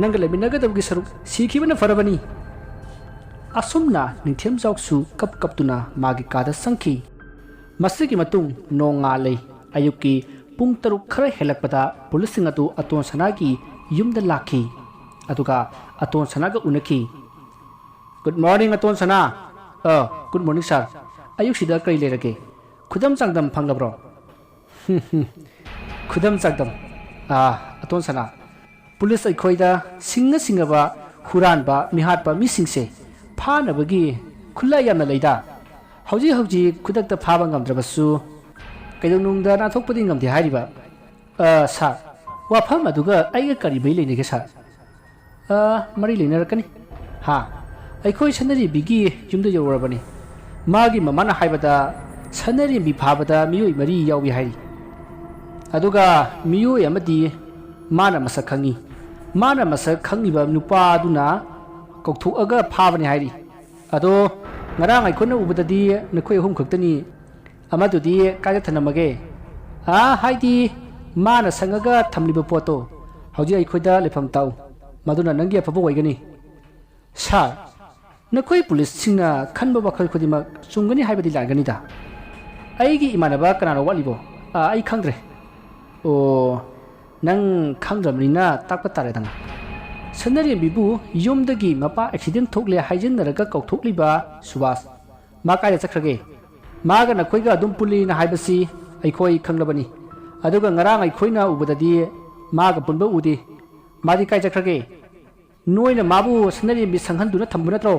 ꯅꯪꯒ ꯂꯩꯃꯤꯟꯅꯒꯗꯕꯒꯤ ꯁꯔꯨꯛ ꯁꯤꯈꯤꯕꯅ ꯐꯔꯕꯅꯤ꯫" ꯑꯁꯨꯝꯅ ꯅꯤꯡꯊꯦꯝꯖꯥꯎꯁꯨ ꯀꯞ ꯀꯞꯇꯨꯅ ꯃꯥꯒꯤ ꯀꯥꯗ ꯆꯪꯈꯤ꯫ ꯃꯁꯤꯒꯤ ꯃꯇꯨꯡ ꯅꯣꯡꯉꯥꯜꯂꯦ꯫ ꯑꯌꯨꯛꯀꯤ ꯄꯨꯡ ꯇꯔꯨꯛ ꯈꯔ ꯍꯦꯜꯂꯛꯄꯗ ꯄꯨꯂꯤꯁꯁꯤꯡ ꯑꯗꯨ ꯑꯇꯣꯟ ꯁꯅꯥꯒꯤ ꯌꯨꯝꯗ ꯂꯥꯛꯈꯤ꯫ ꯑꯗꯨꯒ ꯑꯇꯣꯟ ꯁꯅꯥꯒ ꯎꯅꯈꯤ꯫ "Good morning, ꯑꯇꯣꯟ ꯁꯅꯥ꯫" "ꯑ, good morning, sir꯫ ꯑꯌꯨꯛꯁꯤꯗ ꯀꯔꯤ ꯂꯩꯔꯒꯦ? ꯈꯨꯗꯝ ꯆꯥꯡꯗꯝ ꯐꯪꯂꯕ꯭ꯔꯣ?" "ꯈꯨꯗꯝ ꯆꯥꯡꯗꯝ? ꯑꯥ, ꯑꯇꯣꯟ ꯁꯅꯥ, ꯄꯨꯂꯤꯁ ꯑꯩꯈꯣꯏꯗ ꯁꯤꯡꯉ ꯁꯤꯡꯉꯕ ꯍꯨꯔꯥꯟꯕ, ꯃꯤꯍꯥꯠꯄ ꯃꯤꯁꯤꯡꯁꯦ ꯐꯥꯅꯕꯒꯤ ꯈꯨꯠꯂꯥꯏ ꯌꯥꯝꯅ ꯂꯩꯗ꯫ ꯍꯧꯖꯤꯛ ꯍꯧꯖꯤꯛ ꯈꯨꯗꯛꯇ ꯐꯥꯕ ꯉꯝꯗ꯭ꯔꯕꯁꯨ ꯀꯩꯗꯧꯅꯨꯡꯗ ꯅꯥꯟꯊꯣꯛꯄꯗꯤ ꯉꯝꯗꯦ ꯍꯥꯏꯔꯤꯕ꯫" "ꯑ, sir, ꯋꯥꯐꯝ ꯑꯗꯨꯒ ꯑꯩꯒ ꯀꯔꯤ ꯃꯔꯤ ꯂꯩꯅꯒꯦ, sir?" "ꯑ, ꯃꯔꯤ ꯂꯩꯅꯔꯛꯀꯅꯤ꯫ ꯍꯥ, ꯑꯩꯈꯣꯏ ꯁꯅꯔꯦꯝꯕꯤꯒꯤ ꯌꯨꯝꯗ ꯌꯧꯔꯕꯅꯤ꯫ ꯃꯥꯒꯤ ꯃꯃꯥꯅ ꯍꯥꯏꯕꯗ ꯁꯅꯔꯦꯝꯕꯤ ꯐꯥꯕꯗ ꯃꯤꯑꯣꯏ ꯃꯔꯤ ꯌꯥꯎꯏ ꯍꯥꯏꯔꯤ꯫ ꯑꯗꯨꯒ ꯃꯤꯑꯣꯏ ꯑꯃꯗꯤ ꯃꯥꯅ ꯃꯁꯛ ꯈꯪꯉꯤ꯫ ꯃꯥꯅ ꯃꯁꯛ ꯈꯪꯉꯤꯕ ꯅꯨꯄꯥꯗꯨꯅ ꯀꯧꯊꯣꯛꯑꯒ ꯐꯥꯕꯅꯤ ꯍꯥꯏꯔꯤ꯫ ꯑꯗꯣ ꯉꯔꯥꯡ ꯑꯩꯈꯣꯏꯅ ꯎꯕꯗꯗꯤ ꯅꯈꯣꯏ ꯑꯍꯨꯝ ꯈꯛꯇꯅꯤ꯫ ꯑꯃꯗꯨꯗꯤ ꯀꯥꯏꯗ ꯊꯅꯝꯃꯒꯦ? ꯑꯥ, ꯍꯥꯏꯗꯤ ꯃꯥꯅ ꯁꯪꯉꯒ ꯊꯝꯂꯤꯕ ꯄꯣꯠꯇꯣ ꯍꯧꯖꯤꯛ ꯑꯩꯈꯣꯏꯗ ꯂꯩꯐꯝ ꯇꯥꯛꯎ꯫ ꯃꯗꯨꯅ ꯅꯪꯒꯤ ꯑꯐꯕ ꯑꯣꯏꯒꯅꯤ꯫ ꯁꯥꯔ, ꯅꯈꯣꯏ ꯄꯨꯂꯤꯁꯁꯤꯡꯅ ꯈꯟꯕ ꯋꯥꯈꯜ ꯈꯨꯗꯤꯡꯃꯛ ꯆꯨꯝꯒꯅꯤ ꯍꯥꯏꯕꯗꯤ ꯂꯥꯟꯒꯅꯤꯗ꯫ ꯑꯩꯒꯤ ꯏꯃꯥꯟꯅꯕ ꯀꯅꯥꯅꯣ ꯋꯥꯠꯂꯤꯕꯣ? ꯑꯥ, ꯑꯩ ꯈꯪꯗ꯭ꯔꯦ꯫ ꯑꯣ, ꯅꯪ ꯈꯪꯗ꯭ꯔꯕꯅꯤꯅ ꯇꯥꯛꯄ ꯇꯥꯔꯦꯗꯅ꯫ ꯁꯅꯥꯔꯦꯝꯕꯤꯕꯨ ꯌꯨꯝꯗꯒꯤ ꯃꯄꯥ ꯑꯦꯛꯁꯤꯗꯦꯟ ꯊꯣꯛꯂꯦ ꯍꯥꯏꯖꯤꯟꯅꯔꯒ ꯀꯧꯊꯣꯛꯂꯤꯕ ꯁꯨꯕꯥꯁ, ꯃꯥ ꯀꯥꯏꯗ ꯆꯠꯈ꯭ꯔꯒꯦ? ꯃꯥꯒ ꯅꯈꯣꯏꯒ ꯑꯗꯨꯝ ꯄꯨꯜꯂꯤꯅ ꯍꯥꯏꯕꯁꯤ ꯑꯩꯈꯣꯏ ꯈꯪꯂꯕꯅꯤ꯫ ꯑꯗꯨꯒ ꯉꯔꯥꯡ ꯑꯩꯈꯣꯏꯅ ꯎꯕꯗꯗꯤ ꯃꯥꯒ ꯄꯨꯟꯕ ꯎꯗꯦ꯫ ꯃꯥꯗꯤ ꯀꯥꯏ ꯆꯠꯈ꯭ꯔꯒꯦ? ꯅꯣꯏꯅ ꯃꯥꯕꯨ ꯁꯅꯥꯔꯦꯝꯕꯤ ꯁꯪꯍꯟꯗꯨꯅ ꯊꯝꯕ ꯅꯠꯇ꯭ꯔꯣ?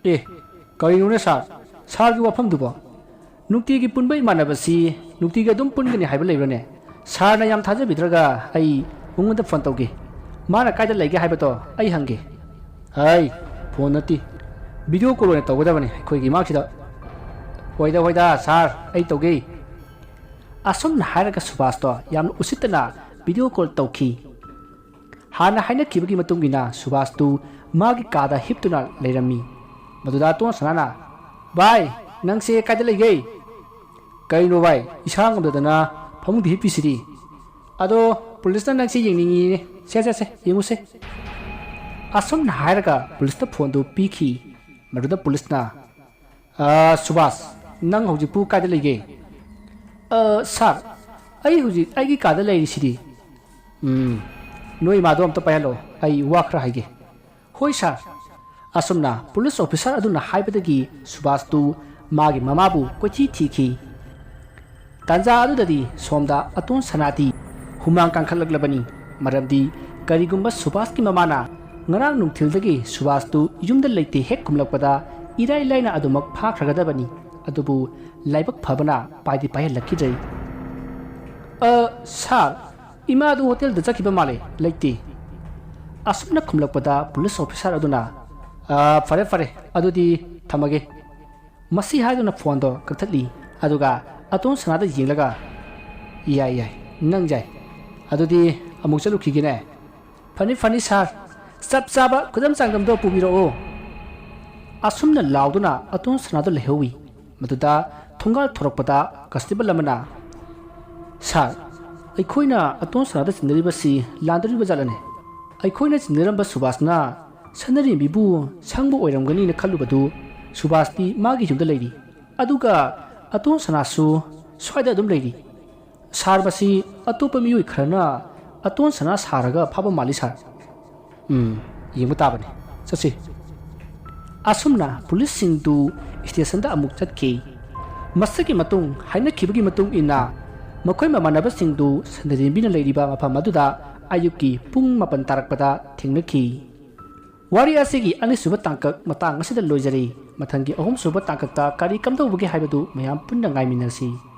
ꯑꯦ, ꯀꯔꯤꯅꯣꯅꯦ ꯁꯥꯔ? ꯁꯥꯔꯒꯤ ꯋꯥꯐꯝꯗꯨꯕꯣ? ꯅꯨꯡꯇꯤꯒꯤ ꯄꯨꯟꯕ ꯏꯃꯥꯟꯅꯕꯁꯤ ꯅꯨꯡꯇꯤꯒꯤ ꯑꯗꯨꯝ ꯄꯨꯟꯒꯅꯤ ꯍꯥꯏꯕ ꯂꯩꯕ꯭ꯔꯅꯦ? ꯁꯥꯔꯅ ꯌꯥꯝ ꯊꯥꯖꯕꯤꯗ꯭ꯔꯒ ꯑꯩ ꯃꯉꯣꯟꯗ ꯐꯣꯟ ꯇꯧꯒꯦ꯫ ꯃꯥꯅ ꯀꯥꯏꯗ ꯂꯩꯒꯦ ꯍꯥꯏꯕꯗꯣ ꯑꯩ ꯍꯪꯒꯦ꯫ ꯍꯥꯏ, ꯐꯣꯟ ꯅꯠꯇꯦ, ꯚꯤꯗꯤꯑꯣ ꯀꯣꯜ ꯑꯣꯏꯅ ꯇꯧꯒꯗꯕꯅꯤ ꯑꯩꯈꯣꯏꯒꯤ ꯏꯃꯥꯁꯤꯗ꯫ ꯍꯣꯏꯗ, ꯍꯣꯏꯗ ꯁꯥꯔ, ꯑꯩ ꯇꯧꯒꯦ꯫ ꯑꯁꯨꯝꯅ ꯍꯥꯏꯔꯒ ꯁꯨꯕꯥꯁꯇꯣ ꯌꯥꯝꯅ ꯎꯁꯤꯠꯇꯅ ꯚꯤꯗꯤꯑꯣ ꯀꯣꯜ ꯇꯧꯈꯤ꯫ ꯍꯥꯟꯅ ꯍꯥꯏꯅꯈꯤꯕꯒꯤ ꯃꯇꯨꯡ ꯏꯟꯅ ꯁꯨꯕꯥꯁꯇꯨ ꯃꯥꯒꯤ ꯀꯥꯗ ꯍꯤꯞꯇꯨꯅ ꯂꯩꯔꯝꯃꯤ꯫ ꯃꯗꯨꯗ ꯑꯇꯣꯟ ꯁꯅꯥꯅ, "ꯚꯥꯏ, ꯅꯪꯁꯦ ꯀꯥꯏꯗ ꯂꯩꯒꯦ?" "ꯀꯩꯅꯣ ꯚꯥꯏ, ꯏꯁꯥ ꯉꯝꯗꯗꯅ ꯐꯃꯨꯡꯗ ꯍꯤꯞꯄꯤꯁꯤꯗꯤ꯫ ꯑꯗꯣ ꯄꯨꯂꯤꯁꯅ ꯅꯪꯁꯦ ꯌꯦꯡꯅꯤꯡꯉꯤꯅꯦ꯫ ꯁꯦ, ꯁꯦ, ꯁꯦ, ꯌꯦꯡꯉꯨꯁꯦ꯫" ꯑꯁꯨꯝꯅ ꯍꯥꯏꯔꯒ ꯄꯨꯂꯤꯁꯇ ꯐꯣꯟꯗꯨ ꯄꯤꯈꯤ꯫ ꯃꯗꯨꯗ ꯄꯨꯂꯤꯁꯅ, "ꯑ, ꯁꯨꯕꯥꯁ, ꯅꯪ ꯍꯧꯖꯤꯛꯄꯨ ꯀꯥꯏꯗ ꯂꯩꯒꯦ?" "ꯑ, ꯁꯥꯔ, ꯑꯩ ꯍꯧꯖꯤꯛ ꯑꯩꯒꯤ ꯀꯥꯗ ꯂꯩꯔꯤꯁꯤꯗꯤ꯫" "ꯎꯝ, ꯅꯣꯏ ꯏꯃꯥꯗꯣ ꯑꯝꯇ ꯄꯥꯏꯍꯜꯂꯣ, ꯑꯩ ꯋꯥ ꯈꯔ ꯍꯥꯏꯒꯦ꯫" "ꯍꯣꯏ ꯁꯥꯔ꯫" ꯑꯁꯨꯝꯅ ꯄꯨꯂꯤꯁ ꯑꯣꯐꯤꯁꯥꯔ ꯑꯗꯨꯅ ꯍꯥꯏꯕꯗꯒꯤ ꯁꯨꯕꯥꯁꯇꯨ ꯃꯥꯒꯤ ꯃꯃꯥꯕꯨ ꯀꯣꯏꯊꯤ ꯊꯤꯈꯤ꯫ ꯇꯥꯟꯖꯥ ꯑꯗꯨꯗꯗꯤ ꯁꯣꯝꯗ ꯑꯇꯣꯟ ꯁꯅꯥꯗꯤ ꯍꯨꯃꯥꯡ ꯀꯥꯡꯈꯠꯂꯛꯂꯕꯅꯤ꯫ ꯃꯔꯝꯗꯤ ꯀꯔꯤꯒꯨꯝꯕ ꯁꯨꯕꯥꯁꯀꯤ ꯃꯃꯥꯅ ꯉꯔꯥꯡ ꯅꯨꯡꯊꯤꯜꯗꯒꯤ ꯁꯨꯕꯥꯁꯇꯨ ꯌꯨꯝꯗ ꯂꯩꯇꯦ ꯍꯦꯛ ꯈꯨꯝꯂꯛꯄꯗ ꯏꯔꯥꯏ ꯂꯥꯏꯅ ꯑꯗꯨꯃꯛ ꯐꯥꯈ꯭ꯔꯒꯗꯕꯅꯤ꯫ ꯑꯗꯨꯕꯨ ꯂꯥꯏꯕꯛ ꯐꯕꯅ ꯄꯥꯏꯗꯤ ꯄꯥꯏꯍꯜꯂꯛꯈꯤꯗ꯭ꯔꯦ꯫ "ꯑ, ꯁꯥꯔ, ꯏꯃꯥꯗꯨ ꯍꯣꯇꯦꯜꯗ ꯆꯠꯈꯤꯕ ꯃꯥꯜꯂꯦ, ꯂꯩꯇꯦ꯫" ꯑꯁꯨꯝꯅ ꯈꯨꯝꯂꯛꯄꯗ ꯄꯨꯂꯤꯁ ꯑꯣꯐꯤꯁꯥꯔ ꯑꯗꯨꯅ, "ꯑ, ꯐꯔꯦ, ꯐꯔꯦ, ꯑꯗꯨꯗꯤ ꯊꯝꯃꯒꯦ꯫" ꯃꯁꯤ ꯍꯥꯏꯗꯨꯅ ꯐꯣꯟꯗꯣ ꯀꯛꯊꯠꯂꯤ꯫ ꯑꯗꯨꯒ ꯑꯇꯣꯟ ꯁꯅꯥꯗ ꯌꯦꯡꯂꯒ, "ꯌꯥꯏ, ꯌꯥꯏ, ꯅꯪ ꯌꯥꯏ꯫ ꯑꯗꯨꯗꯤ ꯑꯃꯨꯛ ꯆꯠꯂꯨꯈꯤꯒꯦꯅꯦ꯫" "ꯐꯅꯤ, ꯐꯅꯤ ꯁꯥꯔ, ꯆꯞ ꯆꯥꯕ ꯈꯨꯗꯝ ꯆꯥꯡꯗꯝꯗꯣ ꯄꯨꯕꯤꯔꯛꯑꯣ꯫ ꯑꯁꯨꯝꯅ ꯂꯥꯎꯗꯨꯅ ꯑꯇꯣꯟ ꯁꯅꯥꯗꯣ ꯂꯩꯍꯧꯏ꯫ ꯃꯗꯨꯗ ꯊꯣꯡꯒꯥꯜ ꯊꯣꯔꯛꯄꯗ ꯀꯟꯁꯇꯦꯕꯜ ꯑꯃꯅ, "ꯁꯥꯔ, ꯑꯩꯈꯣꯏꯅ ꯑꯇꯣꯟ ꯁꯅꯥꯗ ꯆꯤꯡꯅꯔꯤꯕꯁꯤ ꯂꯥꯟꯗꯧꯔꯤꯕ ꯖꯥꯠꯂꯅꯦ? ꯑꯩꯈꯣꯏꯅ ꯆꯤꯡꯅꯔꯝꯕ ꯁꯨꯕꯥꯁꯅ ꯁꯅꯔꯦꯝꯕꯤꯕꯨ ꯁꯪꯕ ꯑꯣꯏꯔꯝꯒꯅꯤꯅ ꯈꯜꯂꯨꯕꯗꯨ ꯁꯨꯕꯥꯁꯇꯤ ꯃꯥꯒꯤ ꯌꯨꯝꯗ ꯂꯩꯔꯤ, ꯑꯗꯨꯒ ꯑꯇꯣꯟ ꯁꯅꯥꯁꯨ ꯁ꯭ꯋꯥꯏꯗ ꯑꯗꯨꯝ ꯂꯩꯔꯤ꯫ ꯁꯥꯔ, ꯃꯁꯤ ꯑꯇꯣꯞꯄ ꯃꯤꯑꯣꯏ ꯈꯔꯅ ꯑꯇꯣꯟ ꯁꯅꯥ ꯁꯥꯔꯒ ꯐꯥꯕ ꯃꯥꯜꯂꯤ, ꯁꯥꯔ꯫" "ꯎꯝ, ꯌꯦꯡꯕ ꯇꯥꯕꯅꯤ꯫ ꯆꯠꯁꯤ꯫" ꯑꯁꯨꯝꯅ ꯄꯨꯂꯤꯁꯁꯤꯡꯗꯨ ꯁ꯭ꯇꯦꯁꯟꯗ ꯑꯃꯨꯛ ꯆꯠꯈꯤ꯫ ꯃꯁꯤꯒꯤ ꯃꯇꯨꯡ ꯍꯥꯏꯅꯈꯤꯕꯒꯤ ꯃꯇꯨꯡ ꯏꯟꯅ ꯃꯈꯣꯏ ꯃꯃꯥꯟꯅꯕꯁꯤꯡꯗꯨ ꯁꯟꯗ꯭ꯔꯦꯝꯕꯤꯅ ꯂꯩꯔꯤꯕ ꯃꯐꯝ ꯑꯗꯨꯗ ꯑꯌꯨꯛꯀꯤ ꯄꯨꯡ ꯃꯥꯄꯟ ꯇꯥꯔꯛꯄꯗ ꯊꯦꯡꯅꯈꯤ꯫ ꯋꯥꯔꯤ ꯑꯁꯤꯒꯤ ꯑꯅꯤꯁꯨꯕ ꯇꯥꯡꯀꯛ ꯃꯇꯥꯡ ꯑꯁꯤꯗ ꯂꯣꯏꯖꯔꯦ꯫ ꯃꯊꯪꯒꯤ ꯑꯍꯨꯝꯁꯨꯕ ꯇꯥꯡꯀꯛꯇ ꯀꯔꯤ ꯀꯝꯗꯧꯕꯒꯦ ꯍꯥꯏꯕꯗꯨ ꯃꯌꯥꯝ ꯄꯨꯟꯅ ꯉꯥꯏꯃꯤꯟꯅꯁꯤ꯫